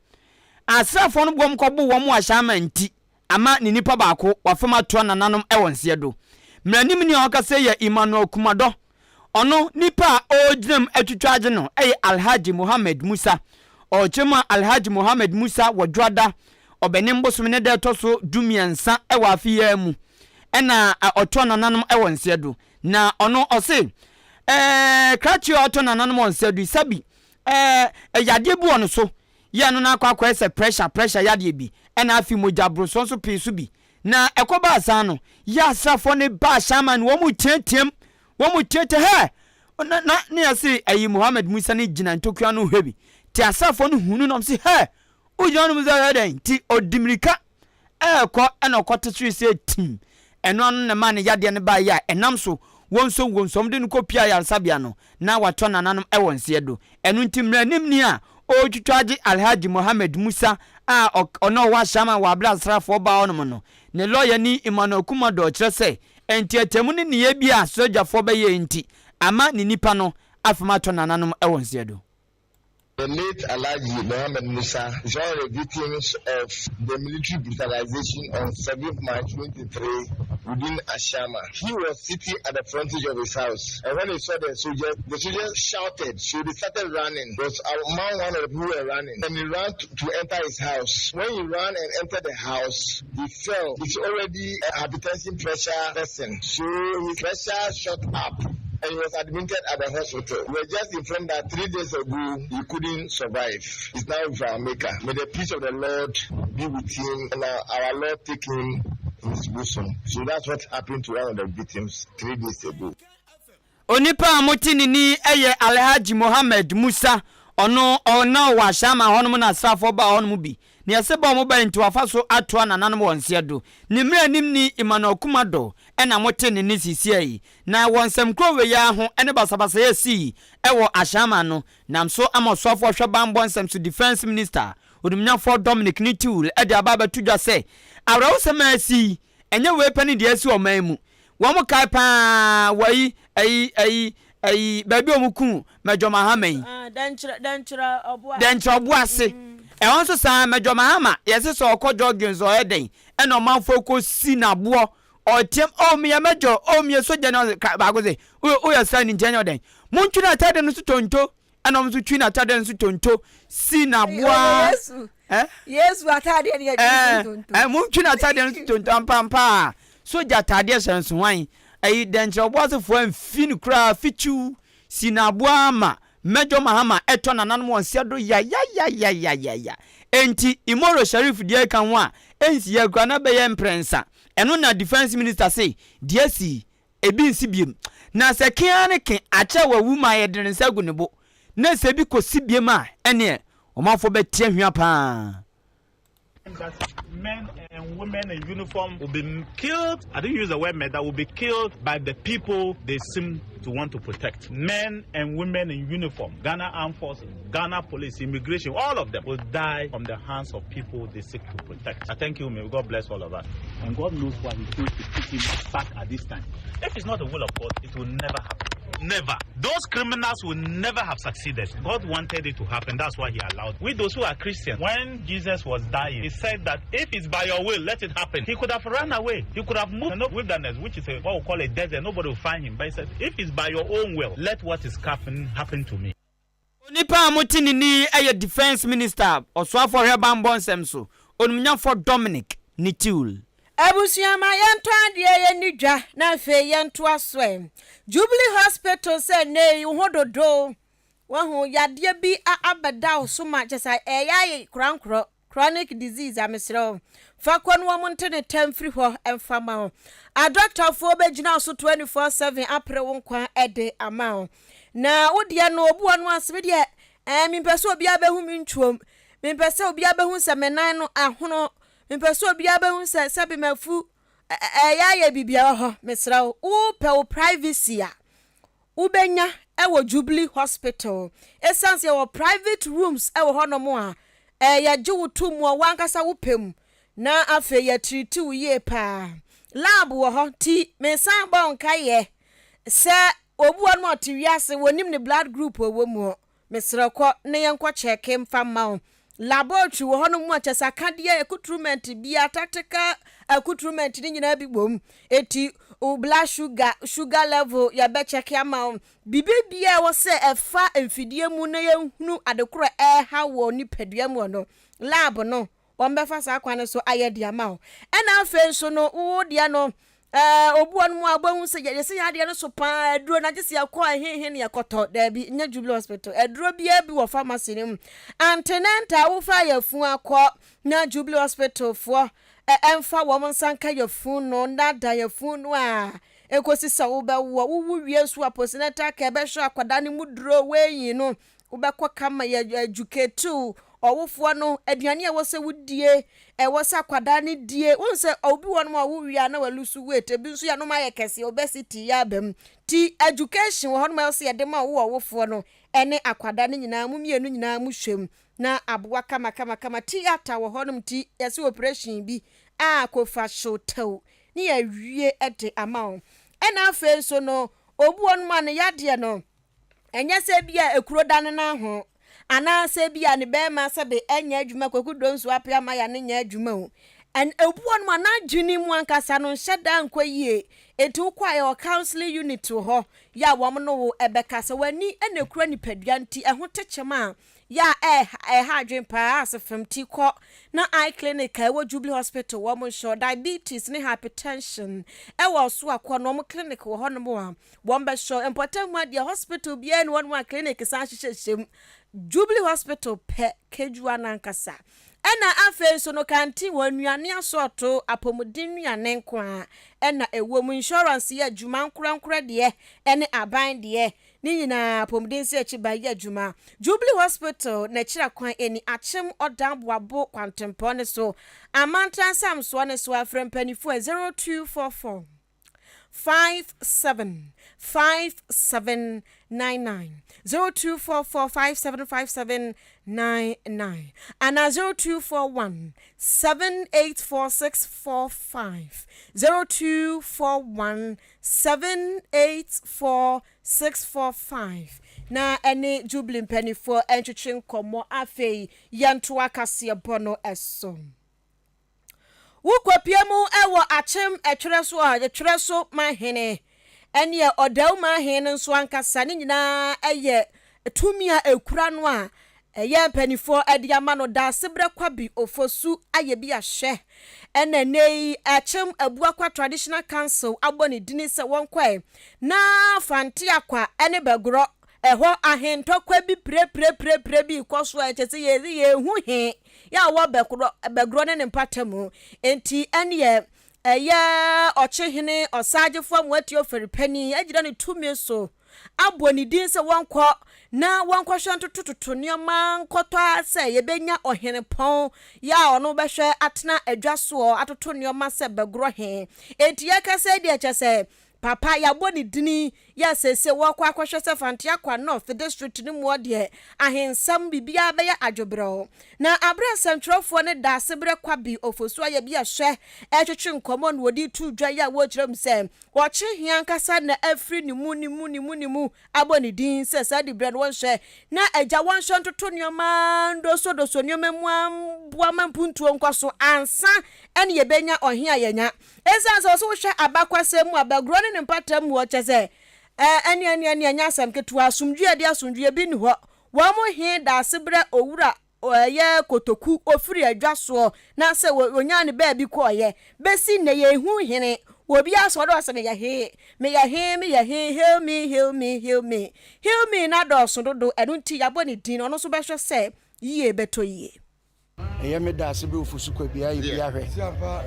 asraafoɔ no boam kɔboo wɔn wɔ ahyɛnma nti ama ne nipa baako wafam atoa nananom wɔ nseɛ do. Mmaranimni a ɔkasa yi yɛ Emmanuel Kumadɔ. Ɔno, nipa a ɔregyina mu atwitwa agye no yɛ Alhaji Mohammed Musa. Ɔrekyerɛ mu a Alhaji Mohammed Musa wɔ Dwoada, Ɔbɛnem bosome ne da ɛtɔ so dumiɛnsa wɔ afe yi ara mu na ɔtoa nananom wɔ nseɛ do. Na ɔno ɔse, Ɛɛ, krakye a ɔtɔ nananom wɔ nseɛ do yi, sabi, ɛɛ, yadeɛ bi wɔ no so, yɛ ɛno no akɔ akɔyɛ sɛ pressure, pressure yadeɛ bi, ɛna afei mogya borosoɔ nso pee so bi. Na ɛkɔbaa saa no, yɛ asraafoɔ no baa Shaman no, wɔn teateam, wɔn teatea, hɛ! Na, na, ne yɛse ayi Muhammad Musa no gyina ntokua no hwɛ bi. Te asraafoɔ no hunu no, wɔn se, hɛ! Wogyina hɔ nom sɛ ɔyɛ dɛn? Nti ɔdi mirika ɛrekɔ ɛna ɔkɔte soro sɛ tim. Ɛno ano na ɛmaa ne yadeɛ no baeɛ a ɛnam so wɔnsom wɔnsom de no kɔpie ayaresabea no na watɔ nananom wɔ nseɛ do. Ɛno nti mmaranimni a ɔretwitwa agye Alhaji Mohammed Musa a ɔno ɔwɔ Ashaiman wɔ aberɛ a asraafoɔ baa hɔnom no, ne lɔyani Emmanuel Kumador kyerɛ sɛ nteateamu ne nneyɛɛ bi a sogyafoɔ bɛyɛɛ nti ama ne nipa no afam atɔ nananom wɔ nseɛ do. The late Alhaji Mohammed Musa is one of the victims of the military brutalization on 7th March 23 within Ashama. He was sitting at the frontage of his house and when he saw the soldiers, the soldiers shouted, so they started running. He was among one of the people who were running and he ran to, to enter his house. When he ran and entered the house, he fell. He's already a hypertension pressure person, so his pressure shot up and he was admitted at the hospital. We were just informed that three days ago he couldn't survive. He's now with our maker. May the peace of the Lord be with him and our, our Lord take him in his bosom. So that's what happened to one of the victims three days ago. Onipa a mote ne nne yi yɛ Alhaji Mohammed Musa, ɔno na ɔwɔ Ashaiman hɔnom na asraafoɔ baa hɔnom bi. Nea ɛsɛ ba wɔn bae nti wafa so atoa nananom wɔ nseɛ do. Ne mmaranimni Emmanuel Kumado na mote ne nne seesei yi. Na wɔ nsɛm koro wei ara ho ne basabasayɛ a esii wɔ Ashaiman no nam so ama ɔsoafoɔ ɔhwɛ banbɔ nsɛm so Defence Minister Onimnyafoɔ Dominic Nitiwul de aba abɛto dwa sɛ awerɛhosɛm a asi yi Ɛnyɛ wei pɛ ne deɛ asi ɔman mu. Wɔn kae paa wɔ ayi ayi ayi ayi baabi a wɔn ku Major Mahama yi. Ah, Dɛnkyerɛ Dɛnkyerɛ ɔbo ase. Dɛnkyerɛ ɔbo ase. Ɛhɔ nso saa Major Mahama yɛse sɛ ɔkɔ jogging sɛ ɔyɛ dɛn ɛna ɔmanfoɔ kɔ si no aboɔ ɔteam oh meyɛ Major oh meyɛ sogya ni ɔse baako se woyɛ sraani nti ɛnyɛ ɔdɛn montwe n'atadeɛ no so tonto Ɛna ɔmo nso twi n'atadeɛ nso tonto si n'aboa. Yesu eh? Yesu atadeɛ no yɛ twi tonto. Eh, mo ntwi n'atadeɛ nso tonto ampampa a sogya atadeɛ hyɛ nso hwan ɛyi dɛnkyerɛ ɔboasefoɔ amfi no koraa fikyiw si n'aboa ama Major Mahama ɛtɔ nananom wɔn nsa do yayayayayaya enti Imoro Sharif deɛ ɛka ho a ɛnsi yɛ koraa na bɛyɛ mprɛnsa ɛno na defence minister se deɛ asi Ebi nsi biom. Na sɛ ke ara ne ke akyɛ a wawu ma yɛde ne nsa agu ne bo, na sɛ ebi kɔsi biom a, ɛnneɛ ɔmanfoɔ bɛte ahwia pa ara. That men and women in uniform will be killed. I didn't use the word murder, will be killed by the people they seem to want to protect. Men and women in uniform, Ghana Armed Forces, Ghana Police, Immigration, all of them will die from the hands of people they seek to protect. I thank you. May God bless all of us. And God knows why He chose to put him back at this time. If it's not the will of God, it will never happen. Never. Those criminals will never have succeeded. God wanted it to happen. That's why He allowed. We, those who are Christians, when Jesus was dying, He said that if it's by your will, let it happen. He could have run away. He could have moved in the wilderness, which is a, what we call a desert. Nobody will find him. But He said, if it's by your own will, let what is happening happen to me. Onipa a mote ne nne yi yɛ Defence Minister, Ɔsoafoɔ ɔhwɛ banbɔ nsɛm so, Onimnyafoɔ Dominic Nitiwul. Abusua ma yɛntɔ adeɛ yɛnni dwa na afei yɛntoa so ɛ. Jubilee Hospital sɛ nnɛ yi wo ho dodo wahu yadeɛ bi abɛda wo so ma kyɛ sɛ ɛyɛ ayɛ korankorɔ. Chronic disease a mesrɛ wo fa kɔ na wɔn nte ne tɛ mfiri hɔ mfa ma wo. Adɔktafoɔ bɛgyina wo so 24/7 apere wo nkwa de ama wo. Na wo deɛ no obu ɔno ase me deɛ ɛɛ mempɛ sɛ obiara bɛhu me ntwom. Mempɛ sɛ obiara bɛhu sɛ me nan no ahono. Mempɛ sɛ obiara bɛhu sɛ sɛbe mafu ɛyɛ ayɛ biribiara hɔ. Mesrɛ wo wopɛ wo privacy a wobɛnya wɔ Jubilee Hospital. Ɛsiane sɛ yɛwɔ private rooms wɔ hɔnom a, Ɛɛ yɛgye wo to mu wɔ w'ankasa wo pɛ mu na afei yɛtreati wo yie paa. Lab wɔ hɔ nti mesan bɔ wo nkaeɛ sɛ obi wɔ hɔ nom a ɔte wiase wɔnnim ne blood group a ɔwɔ mu. Mesrɛ kɔ na yɛnkɔ kyɛɛke mfa mma wo. Laboratory wɔ hɔ nom a kyɛ sɛ akadeɛ accoutrement biara tactical accoutrement ne nyinaa bi wɔ mu. Eti wo blood sugar, sugar level yɛbɛ kyɛke ama wo. Biribi biara ɛwɔ sɛ ɛfa mfidie mu na yɛhunu adekorɔ a ɛreha wɔ nipadua mu no, lab no wɔbɛfa saa kwan no so ayɛ de ama wo. Ɛna afei nso no, wo deɛ no, ɛɛ obi wɔ no mu a wobɛhu sɛ yɛsɛ yɛ adeɛ no so paa aduro no agye sɛ yɛkɔ ɛhehe ne yɛkɔtɔ. Daabi, nyɛ Jubilee Hospital. Aduro biara bi wɔ pharmacy no mu. Antenatal wofa yɛfunu akɔ na Jubilee Hospital foɔ ɛmfa wɔn nsa nka yɛfunu no na da yɛfunu no a ɛkɔsi sɛ wobɛwoɔ. Wowo wie nso a postnatal care bɛhwɛ akwadaa no mu duro weighing no Wobɛkɔ ka ma yɛ educate wo ɔwofoɔ no aduane a ɛwɔ sɛ wodie, ɛwɔ sɛ akwadaa no die. Wohu sɛ obi wɔ nom a ɔwo wie a na walusu weight, ebi nso yɛnom ayɛ kɛseɛ, obesity yɛ aba mu. Ti education wɔ hɔ nom a ɛwɔ sɛ yɛde ma wo ɔwofoɔ no ɛne akwadaa no nyinaa, mo mmienu nyinaa mo hwɛ mu na aboa kama kama kama. Theatre wɔ hɔ nom ti yɛsɛ operation bi a kofa hyew tɛw ne yɛawie de ama wo. Ɛna afei nso no obi wɔ nom a ne yadeɛ no Ɛnyɛ sɛ ebia ekuro da ne nan ho, anaasɛ ebia ne bɛrima sɛbe ɛnyɛ adwuma, Kwaku Donsu Apea Maya no nyɛ adwuma o. Ɛn obi wɔ nom a n'adwene mu ankasa no nhyɛ da nkɔ yie. Enti wokɔ a yɛwɔ counseling unit wɔ hɔ yɛ a wɔn ne wo ɛbɛkasa. W'ani na ekura nipadua nti ɛho tekyem a yɛ a ɛha ɛha adwene paa asefem ti kɔ na eye clinic a ɛwɔ Jubilee Hospital wɔn nhyɛ diabetes ne hypertension ɛwɔ so akɔ na wɔn clinic wɔ hɔnom a Wɔn bɛsɔ mpɔtam mu adeɛ hospital biara ni wɔn a clinic san hyehyɛ mu Jubilee Hospital pɛ kedua nankasa ɛna afei nso no kantin wɔ nnuane asɔɔto apɔmuden nnuane nko a ɛna ɛwɔ mu insurance yɛ adwuma nkorankorɛ deɛ ɛne aban deɛ ne nyinaa apɔmuden sɛ akyi ba yɛ adwuma Jubilee Hospital n'akyira kwan ɛni akyem ɔdan boabo kwantempɔn ne so amantra nsamsoɔ ne so afrɛ mpanimfoɔ 0244 57 57 99 0244 57 57 99 anaa 0241 784 645 0241 784 645 na ɛne Jubilee mpanimfoɔ ntwetwe nkɔmmɔ afei yɛntoa kaseɛbɔ no so. Wokɔpue mu wɔ Akyem ɛtwerɛ so a, ɛtwerɛ so manhene ɛneɛ Ɔdau manhene no nso ankasa ne nyinaa ɛyɛ tumi a ɛkura no a ɛyɛ mpanifoɔ ɛde ama no Daasebrɛ Kwabi Ofosu ayɛ bi ahwɛ ɛna ɛnɛ yi Akyem Abuakwa Traditional Council abɔ ne dini sɛ wɔnkɔɛ na Fanteakwa ɛne Bɛgorɔ Ɛhɔ ahentɔkwa bi pirepirepirepire bi rekɔ so a ɛkyɛ sɛ yɛdze yɛnhu he yɛ a ɔwɔ bɛkorɔ bɛgorɔ ne ne mpata mu. Enti ɛneɛ ɛyɛ ɔkyehene ɔsaagyefoɔ Amoatia Ofori panin agyina ne tumi so abɔ ne din sɛ wɔnkɔ na wɔnkɔhwɛ ntotototo nneɛma nkɔtɔ ara sɛ yɛbɛnya ɔhenepɔn yɛ a ɔno bɛhwɛ atena adwa soɔ atoto nneɛma sɛ bɛgorɔ he. Enti yɛkasa yi deɛ kyɛ sɛ Papa yɛabɔ ne dini yɛ seesei wɔrekɔ akɔhwɛ sɛ Fanteakwa North District no muɔ deɛ ahensɛm biribiara bɛyɛ adwobrɛw. Na aberɛ nsɛntwerɛfoɔ ne Daasebrɛ Kwabi Ofosu Ayɛbiahwɛ retwetwe nkɔmmɔ na wɔde reto dwa yi a wɔrekyerɛ mu sɛ ɔkye he ankasa na afiri ne mu ne mu ne mu ne mu abɔ ne din sɛ saa diberɛ no wɔnhwɛ na agya wɔnhwɛ ntoto nneɛma ndosodoso nneɛma mu amboa ma mpuntuo nkɔ so ansa ɛne yɛbɛnya ɔhe a yɛanya Esiane sɛ ɔsɛ wohwɛ abakwasɛm mu a, Bagorɔ ne ne mpata mu hɔ kyɛ sɛ ɛne ɛne ɛne ɛnyɛ asɛm ketewa. Asomdwoeɛ de asomdwoeɛ bi nni hɔ. Wɔn he daasebrɛ owura ɛyɛ kotoku ofiri adwa soɔ na sɛ ɔnyaa ne baabi kɔɔeɛ. Bɛsi nnɛ yɛnhu hene. Obiara sɔre ɔsɛ meyɛ he, meyɛ he, meyɛ he, hail me, hail me, hail me. Hail me no adɔɔso dodo, ɛno nti yɛabɔ ne din, ɔno nso bɛhwɛ sɛ yie bɛtɔ yie. Ɛyɛ me dase bɛ ofosu kwa bia yɛ bia hwɛ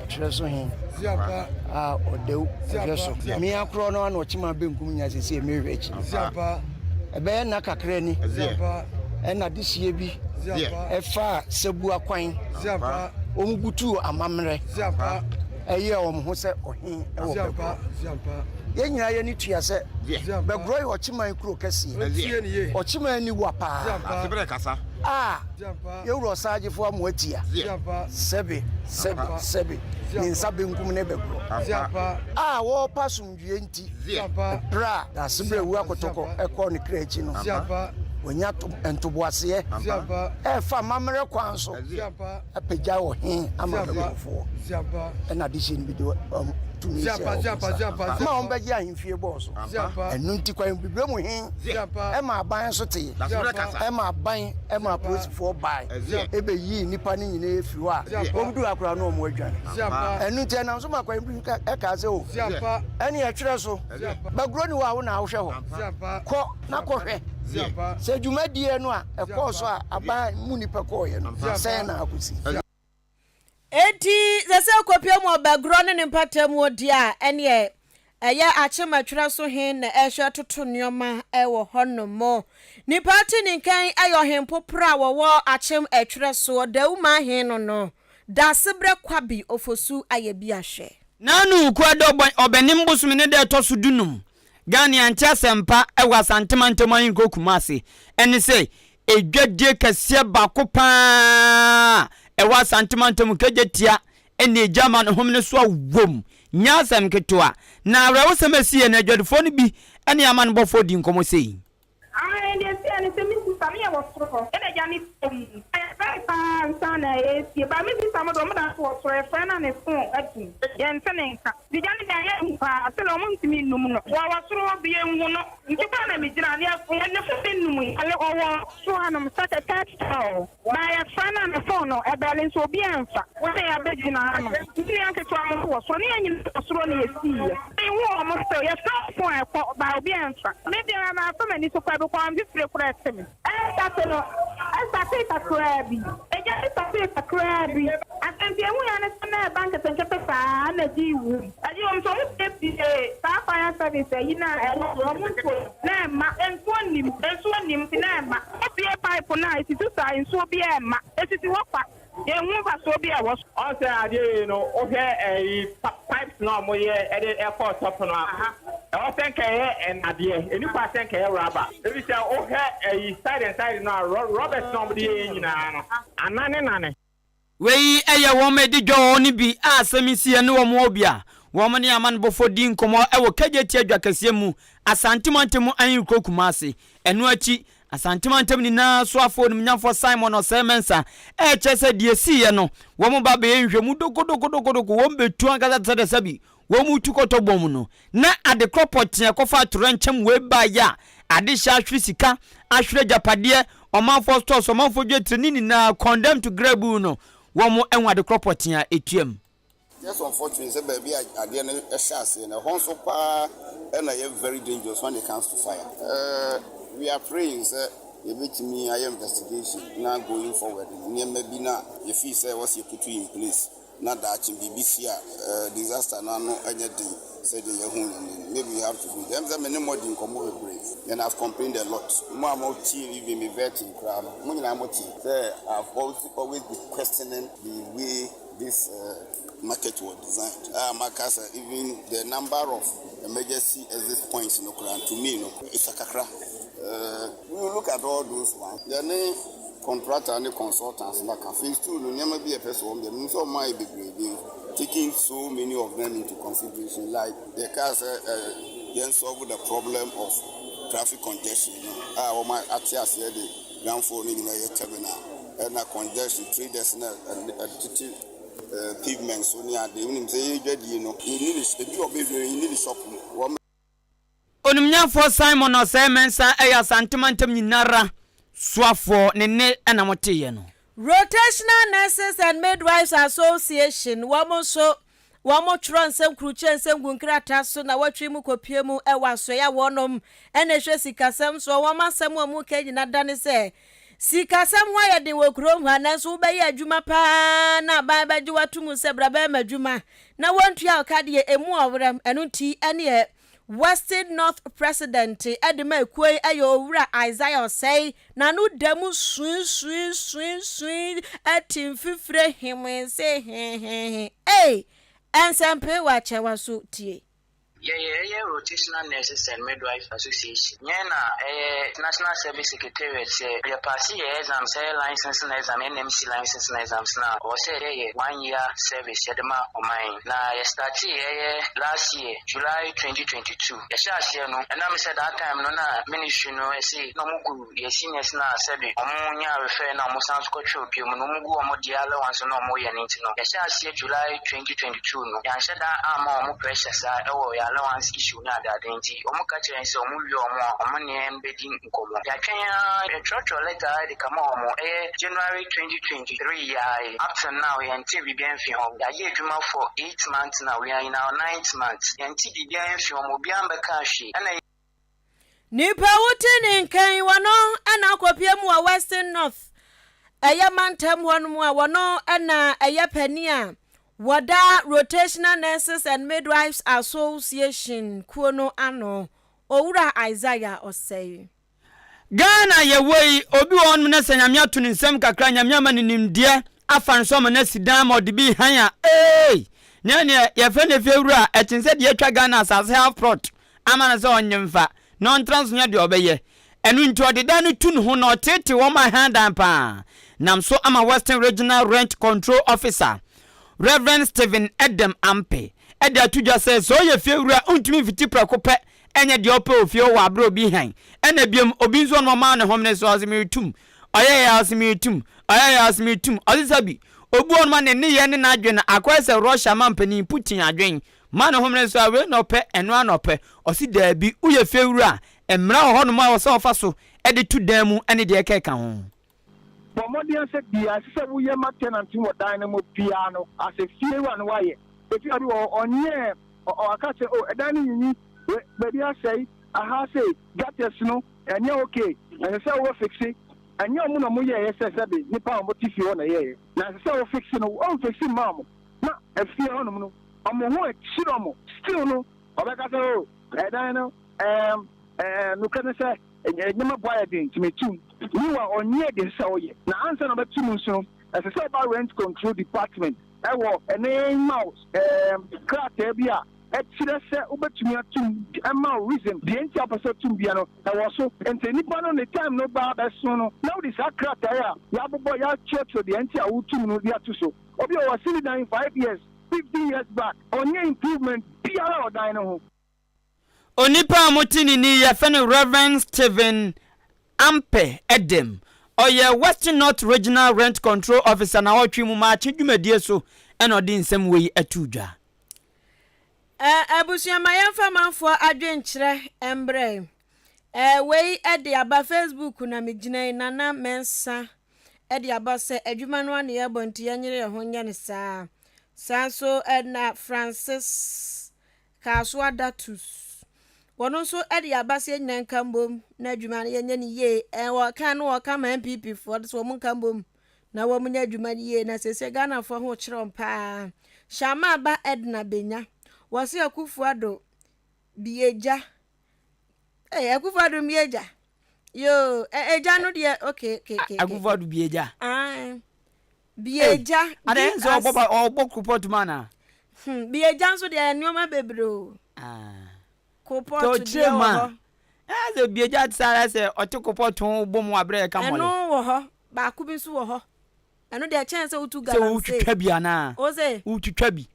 kyerɛ so he a ɔdɛw hwɛ so. Me ara korɔ no ana ɔkyema benkum nya sesie me hwɛ akyi. Ɛbɛyɛ nna kakra ni ɛna adehyeɛ bi ɛfaa Sabua kwan wɔn butuu amammerɛ ɛyɛɛ wɔn ho sɛ ɔhe ɛwɔ Bɛgorɔ. Yɛn nyinaa yɛn ani tua sɛ Bɛgorɔ yɛ ɔkyeman kuro kɛseɛ. Ɔkyeman ani wa paa. A Yɛwura Ɔsaagyefo Amoatia, sɛbe, sɛbe, sɛbe, ne nsa benkum ne bɛgorɔ, a wɔrepa asomdwoeɛ nti, berɛ a Daasebrɛ Awuakɔtɔkɔ kɔɔ ne kra akyi no, wanya ntoboaseɛ refa amammerɛ kwan so apagya ɔhe ama bɛgorɔfoɔ, ɛna adehyeɛ no bi de wɔn tumi hyɛɛ wɔn nsa ma wɔbɛgye ahemfie bɔɔ so. Ɛno nti kwan bibire mu he ɛma aban nso tee, ɛma aban ɛma apolisifoɔ bae ɛbɛyii nnipa no nyinaa firi hɔ a wɔduu ha koraa na wɔn adwane. Ɛno nti ɛnam so ma kwan bi ɛkaa sɛ o ɛne ɛtwerɛ so Baguro ni hɔ a wo na wohwɛ hɔ, kɔ na kɔhwɛ sɛ dwumadie no a ɛkɔɔ so a aban mu nnipa kɔɔeɛ no sɛn na akɔsi. Enti sɛ sɛ kɔpie mu ɔbɛgorɔ ne ne mpata mu deɛ a, ɛneɛ ɛyɛ akyem-atwerɛ so he na ɛhwɛ toto nnoɔma wɔ hɔ nom. Nipa te ne nkan yɛ ɔhempoprɔ a wɔwɔ akyem-atwerɛ soɔ, Dawumaa he no no, Daasebrɛ Kwabi Ofosu ayɛ bi ahwɛ. Naanu Kuadɔ Ɔbɛnem bosome ne da ɛtɔ so dunum, Ghana ante asɛmpa wɔ Asante mantam ahenkuro Kumasi, ɛne sɛ Edwadie kɛseɛ baako pa ara a ɛwɔ Asante mantam Nkegyetia ne egya ma ne homene so awom nyɛ asɛm ketewa. Na awerɛhosɛm a ɛsiiɛ no, adwadifoɔ no bi ne amanebɔfoɔ dii nkɔmmɔ sei. Aane, deɛ ɛsiiɛ ne sɛ, me sista no yɛ wɔ soro hɔ, ɛna agya no fam. Yɛfrɛɛ paa ansa na ɛresie, but me sista mo deɛ ɔmo da so wɔ soro, yɛfrɛ no a ne phone atum, yɛnte ne nka. Nti gya no deɛ ayɛ hu paa, sɛdeɛ ɔmo ntumi nnum no. Wɔwɔ soro hɔ, bi yɛnhu no. Nti kɔ na me gyina ne ɛfo ne fo ne num yi. Ale ɔwɔ soro hanom sɛ third floor na yɛ frɛ no a ne phone no ɛbɛle nso obi ɛnfa wɔ na yɛ abɛ gyina hanom me nua nketewa mo nso wɔ soro ne yɛ nyina wɔ soro na yɛ sii yɛ me hu ɔmo still yɛ frɛ phone a ɛkɔ ba obi ɛnfa me deɛ ma fa m'ani so kɔ ɛbɛkɔ amfifire koraa ɛte me. Ɛstate no, ɛstatee kakraa bi. Egya no statee kakraa bi. Asɛmti ehu ya ne sɛ na ɛba nketenkete saa na gyee wom. Ɛgye wom sɛ ɔmo piepie saa fire service ayi no a ɛwɔ hɔ ɔmo nsuo no na ɛmma. Nsuo nnim, nsuo nnim nti na ɛmma. Ɔmo pie pipe no a esisi saa nsuo biara ɛmma. Esisi hɔ kwa. Yɛnhu mfasoɔ bi a ɛwɔ so. Ɔn sɛ adeɛ wei no wohwɛ ɛyi pipes no a wɔyɛ ɛde ɛkɔ top no a ɛwɔ sɛ nka ɛyɛ nnadeɛ ɛni kwan sɛ nka ɛyɛ rubber ebi sɛ wohwɛ ɛyi side and side no a rubbers no a wɔde yɛ yɛ nyinaa no anane nane. Wei yɛ wɔn a ɛdi dwa wɔ hɔ no bi a asɛm yi siiɛ ne wɔn wɔ bi a wɔn ne amanebɔfoɔ dii nkɔmmɔ wɔ Kejetia dwa kɛseɛ mu, Asante mantam mu ahenkuro Kumasi. Ɛno akyi, Asante mantam nyinaa soafoɔ onimnyamfoɔ Simon Osei Mensah rekyerɛ sɛ deɛ ɛsiiɛ no, wɔn ba bɛyɛ nhwɛmu dokodokodokodoko, wɔn bɛtu ankasa te sɛ deɛ sɛbi wɔn retu kɔtɔ bɔn mu no. Na adekorɔ pɔtee a ɛkɔfa atoyerɛnkyɛm wei baeɛ a adehyeɛ ahwere sika, ahwere agyapadeɛ, ɔmanfoɔ stores, ɔmanfoɔ dwetire ne nyinaa condemn to grabu no, wɔn ahu adekorɔ pɔtee a ɛtuam. Just unfortunate sɛ baabi a adeɛ no hyɛ aseɛ no ɛhɔ nso paa na ɛyɛ very dangerous when it comes to fire. Uh, we are praying sɛ yɛbɛtumi ayɛ investigation na going forward no nneɛma bi na yɛfii sɛ ɛwɔ sɛ yɛputu in place na daakye biribi si a uh, disaster no ano nyɛ den sɛdeɛ yɛhu no no maybe we have to do it. Ɛm sɛ me ne mo adi nkɔmmɔ bebree and I've complained a lot. Mo a motie even me vetting koraa no mo nyinaa mote sɛ I've always been questioning the way This market was designed a maka sɛ even the number of emergency exit points no koraa to me no ɛsua kakra. We will look at all those ones. Yɛne contractor ne consultants no aka phase 2 no nneɛma bi a ɛpɛ sɛ wɔn yɛ menim sɛ wɔn ayɛ bebree they've taken so many of them into consideration like yɛkaa sɛ yɛn solve the problem of traffic congestion no a wɔn ate aseɛ de ground floor no nyinaa yɛ terminal ɛna congestion traders na ɛtete pavement so ne ade wonim sɛ yɛ dwadie no yɛnni ne ebi wɔ bɛhwɛ yɛnni ne shop mu wɔn. Onimnyamfoɔ Simon Osei Mensah yɛ Asante mantam nyinara soafoɔ, ne nne na moteeɛ no. Rotational Nurses and Midwives Association, wɔn nso Wɔtwerɛ nsɛm kurukyire nsɛm gu nkrataa so na wɔtwe mu kɔpue mu wɔ asoɛeɛ a wɔnom na ɛhwɛ sikasɛm soɔ. Wɔn asɛm a wɔka nyina da ne sɛ, sikasɛm ho ayɛ den wɔ kurom ha nanso wobɛyɛ adwuma pa ara na aban bɛgye wo ato mu sɛ bra bɛyɛ m'adwuma na wɔntua wo ka deɛ ɛmu ɔwerɛm. Ɛno nti ɛneɛ Western North President de ma ekuo yi yɛ Owura Isaiah Osei. N'ano da mu suisuisuisui te mfifire hemee se hehehe. Ei! Ɛnsɛmpee wɔ akyɛwa so tie. Yɛyɛ ɛyɛ Rotational Nurses and Midwives Association. Yɛn na ɛyɛ National Service Secretariat sɛ yɛ paase yɛ exams ɛyɛ licensing exam, NMC licensing exams no a, ɔwɔ sɛ yɛyɛ one year service yɛde ma ɔman yi. Na yɛ startee ɛyɛ last year July 2022. Yɛhyɛɛ aseɛ no, ɛnam sɛ that time no na ministry no ɛse na ɔmo gu Yɛ seniors no a sɛbe ɔmo nyaa refer na ɔmo san so kɔtwerɛ bio mu no ɔmo gu ɔmo deɛ allowance no a ɔmo yɛ no nti no yɛhyɛɛ aseɛ July 2022 no yɛanhyɛ da amma ɔmo pressure saa ɛwɔ yɛ allowance issue ne adeade nti ɔmo ka kyerɛɛ yɛn sɛ ɔmo wie ɔmo a ɔmo ne yɛn bɛdi nkɔmmɔ. Yɛatwɛn ara yɛtwerɛtwerɛ letter ara de kama ɔmo ɛyɛ January 2023 yi ara yi up till now yɛntee biribiara mfii hɔ. Yɛayɛ adwuma for eight months now we are in our ninth month yɛnte biribiara mfii ɔmo obiara mbɛkaa hwee ɛna Nipa a wote ne nka yi, wɔno na akɔpie mu wɔ Western North ɛyɛ mantam hɔ nom a wɔno na ɛyɛ panin a wɔda Rotational Nurses and Midwives Association kuo no ano, Owura Isaiah Osei. Ghana yɛwɔ yi, obi wɔ hɔnom na sɛ Nyame ato ne nsam kakra, Nyame ama no nimdeɛ afa no so ama no asi dan ama ɔde bi han a, eei! Nea neɛ yɛfrɛ no efiewura a, ɛkyen sɛ deɛ atwa Ghana asase half plot ama no sɛ ɔnnye mfa na ɔntra nso nyɛ deɛ ɔbɛyɛ. Ɛno nti ɔde dan no tu ne ho na ɔteetee wɔn a ɛhan dan paa nam so ama Western Regional Rent Control Officer, Rev. Stephen Edem Ampe de ato dwa sɛ sɛ ɔyɛ fiewura a ɔntumi mfiti prɛko pɛ nyɛ deɛ ɔpɛ wɔ fie hɔ wɔ aberɛ a obi han. Ɛna biom obi nso ɔno ɔmaa ne homene so ɔse meretum, ɔyɛeɛ a ɔse meretum, ɔyɛeɛ a ɔse meretum, ɔse sɛbi obi wɔ hɔnom a ne nneyɛɛ ne n'adwene no akɔyɛ sɛ Russia mampanin Putin adwene Ma ne homene so a, wei na ɔpɛ, ɛno ara na ɔpɛ. Ɔse daabi, woyɛ fiewura a, mmara wɔ hɔnom a ɛwɔ sɛ wɔfa so de to dan mu ne deɛ ɛkeka ho. Bɔ mmɔden sɛ deɛ ɛsɛ sɛ woyɛ ma tenant no wɔ dan no mu biara no, as a fiewura no woayɛ. Efi obi wɔ hɔ, ɔnyɛɛ, ɔka sɛ oh, ɛdan no nyinyi, baabi asɛe, aha sei, gutters no, ɛnyɛ okay, ɛsɛ sɛ wo fixe. Ɛnyɛ wɔn na wɔyɛeɛ sɛ sɛbe nnipa a wɔte fie hɔ na ɛyɛeɛ. Na ɛsɛ sɛ wo fixe no, wonfixe mmaa wɔn. Na efie hɔnom no, wɔn ho akyiri wɔn. Still no, wɔbɛka sɛ, Oh, ɛdan no, ɛɛm, ɛɛ, nokorɛ ne sɛ, nneɛma bo ayɛ den, nti metu mu. Meanwhile, ɔnyɛɛ deɛ ɛsɛ sɛ ɔyɛ. Na ansa na ɔbɛtu mu nso no, ɛsɛ sɛ ɔba Rent Control Department wɔ ɛne ma wo, ɛɛm, krataa bi a ɛkyerɛ sɛ wobɛtumi atu mu, ɛma wo reason deɛ nti a wopɛ sɛ wotu mu biara no, ɛwɔ so. Nti nipa no ne time no ba abɛso no, na wode saa krataa yi a yɛabobɔ, yɛatwerɛtwerɛ deɛ nti a wotu mu no de ato so. Obi a wasi ne dan 5 years, 15 years back, ɔnyɛ improvement biara wɔ dan no ho. Onipa a mote ne nne yi, yɛfrɛ no Rev. Stephen Ampeh Edem. Ɔyɛ Western North Regional Rent Control Officer naawɔtwe mu maakye dwumadie so na ɔde nsɛm wei too dwa. Eh, abusua ma yɛmfa manfoɔ adwenkyerɛ mbrɛ. Eh, wei de aba Facebook na megyina yi, Nana Mensah de aba sɛ adwuma no ara na yɛrebɔ nti yɛnyere yɛn ho nyɛ no saa. Saa nso na Francis Kasoa Datus, wɔn nso de aba sɛ yɛn nyinaa nka mbom na adwuma no yɛnyɛ no yie. Eh, wɔka no wɔka ma NPP foɔ sɛ wɔn nka mbom na wɔn nyɛ adwuma no yie na seesei Ghanafoɔ ho kyerɛ wɔn paa. Shama ba Edna Benya, wɔse Akufo Addo bie gya. Hey, Akufo Addo mbie gya. Yoo, egya no deɛ okay okay okay. Akufo Addo bie gya. Ae. Bie gya. Ada yɛn sɛ ɔbɔ ba ɔbɔ kupɔt mu ana. Hmm, bie gya nso deɛ nneɛma bebree o. Ah. Kopɔt deɛ wɔ hɔ. Ɛɛ sɛ bie gya te sɛ ara sɛ ɔte kopɔt ho bɔ mu abrɛ ɛka mɔle. Ɛno wɔ hɔ, baako bi nso wɔ hɔ. Ɛno deɛ kyɛn sɛ wotu galamsey. Sɛ wotwitwa bi anaa. O sɛ. Wotwitwa bi.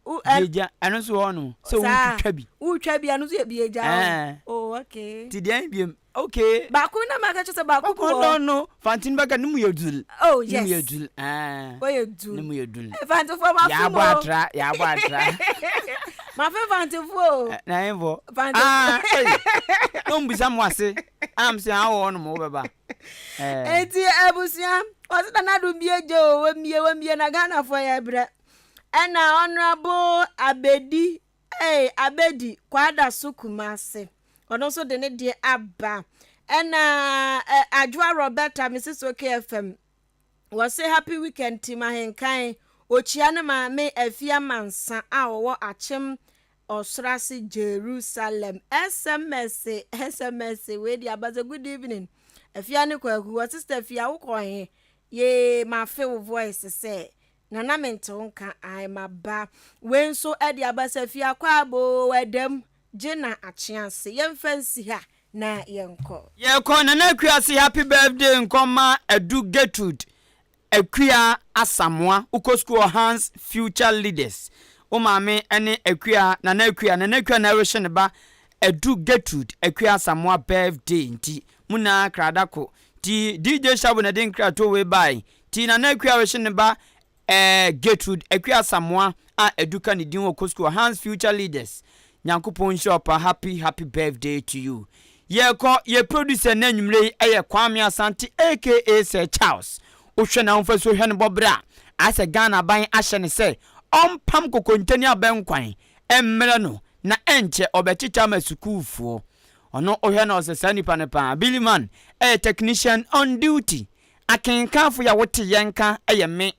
Biegya, ɛno nso wɔ hɔ no. Sɛ wotwitwa bi. Wotwa bi, ɛno nso yɛ biegya. Oh, okay. Ti deɛn biem. Okay. Baako na maka kyerɛ sɛ baako bi wɔ hɔ. No, no. Fanti no bɛka ne mu yɛ dul. Oh, yes. Ne mu yɛ dul. Ah. Wɔyɛ dul. Ne mu yɛ dul. Eh, Fantifoɔ ma fi mo. Yɛabɔ atra, yɛabɔ atra. Ma fi fantifoɔ o. Eh, na yɛn fɔ. Fantifoɔ. Ah, ei. Na wɔn bisa mo ase. Am sɛ awɔ hɔ nom wobɛba. Eh. Eti abusua, wɔsi nana do mbie gye o, wɔmbie wɔmbie na Ghanafoɔ yɛ brɛ. Ɛna Honourable Abedi ei Abedi Kwadaso Kumasi ɔno nso de ne deɛ aba. Ɛna eh, Adwoa Roberta Mrs OKFM wɔse happy weekend team ahenkan okyia ne maame Afia Mansa a ɔwɔ Akyem Ɔsorase Jerusalem. SMS SMS wei de aba sɛ good evening Afia ne Kwaku wɔ sister Afia wokɔ he yee mafe wo voice sɛ. Nana mente wo nka ae maba. Wei nso de aba sɛ fie akwaaba oo ɛdam gye na akye ase. Yɛmfa nsi ha na yɛnkɔ. Yɛkɔ Nana Akua ase happy birthday nkɔ ma Adu Gertrude Akua Asamoah wokɔ sukuu wɔ Hans Future Leaders wo maame ne Akua Nana Akua Nana Akua na ɛrehye ne ba Adu Gertrude Akua Asamoah birthday nti mo nyinaa kradako nti DJ Shabo na ɛde nkratoɔ wei bae Nti Nana Akua rehye ne ba eh, Gertrude Akua Asamoah a Adu ka ne din wɔ kɔ sukuu Hans Future Leaders. Nyankopɔn nhyira wo paa happy happy birthday to you. Yɛkɔ, yɛ producer nnɛ anwummerɛ yi yɛ Kwame Asante aka Sir Charles. Wohwɛ n'ahofasuo hwɛ ne bɔberɛ a, ayɛ sɛ Ghana aban ahyɛ no sɛ ɔmpam kokontani abɛnkwan mmrɛ no na ɛnkyɛ ɔbɛkyekyɛ ama sukuufoɔ. Ɔno wohwɛ no ɔsɛ saa nipa no paa. Billy Man yɛ technician on duty. Akenkanfo yi a wote yɛn nka yɛ me,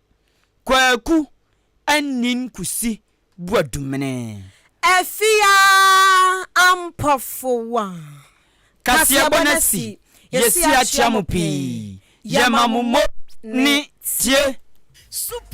Kwaku Anin Kusi Boadumene. Afia Ampɔfowa. Kaseɛbɔ no asi, yɛsi akyea mo pii, yɛma mo mo ne tie. Super.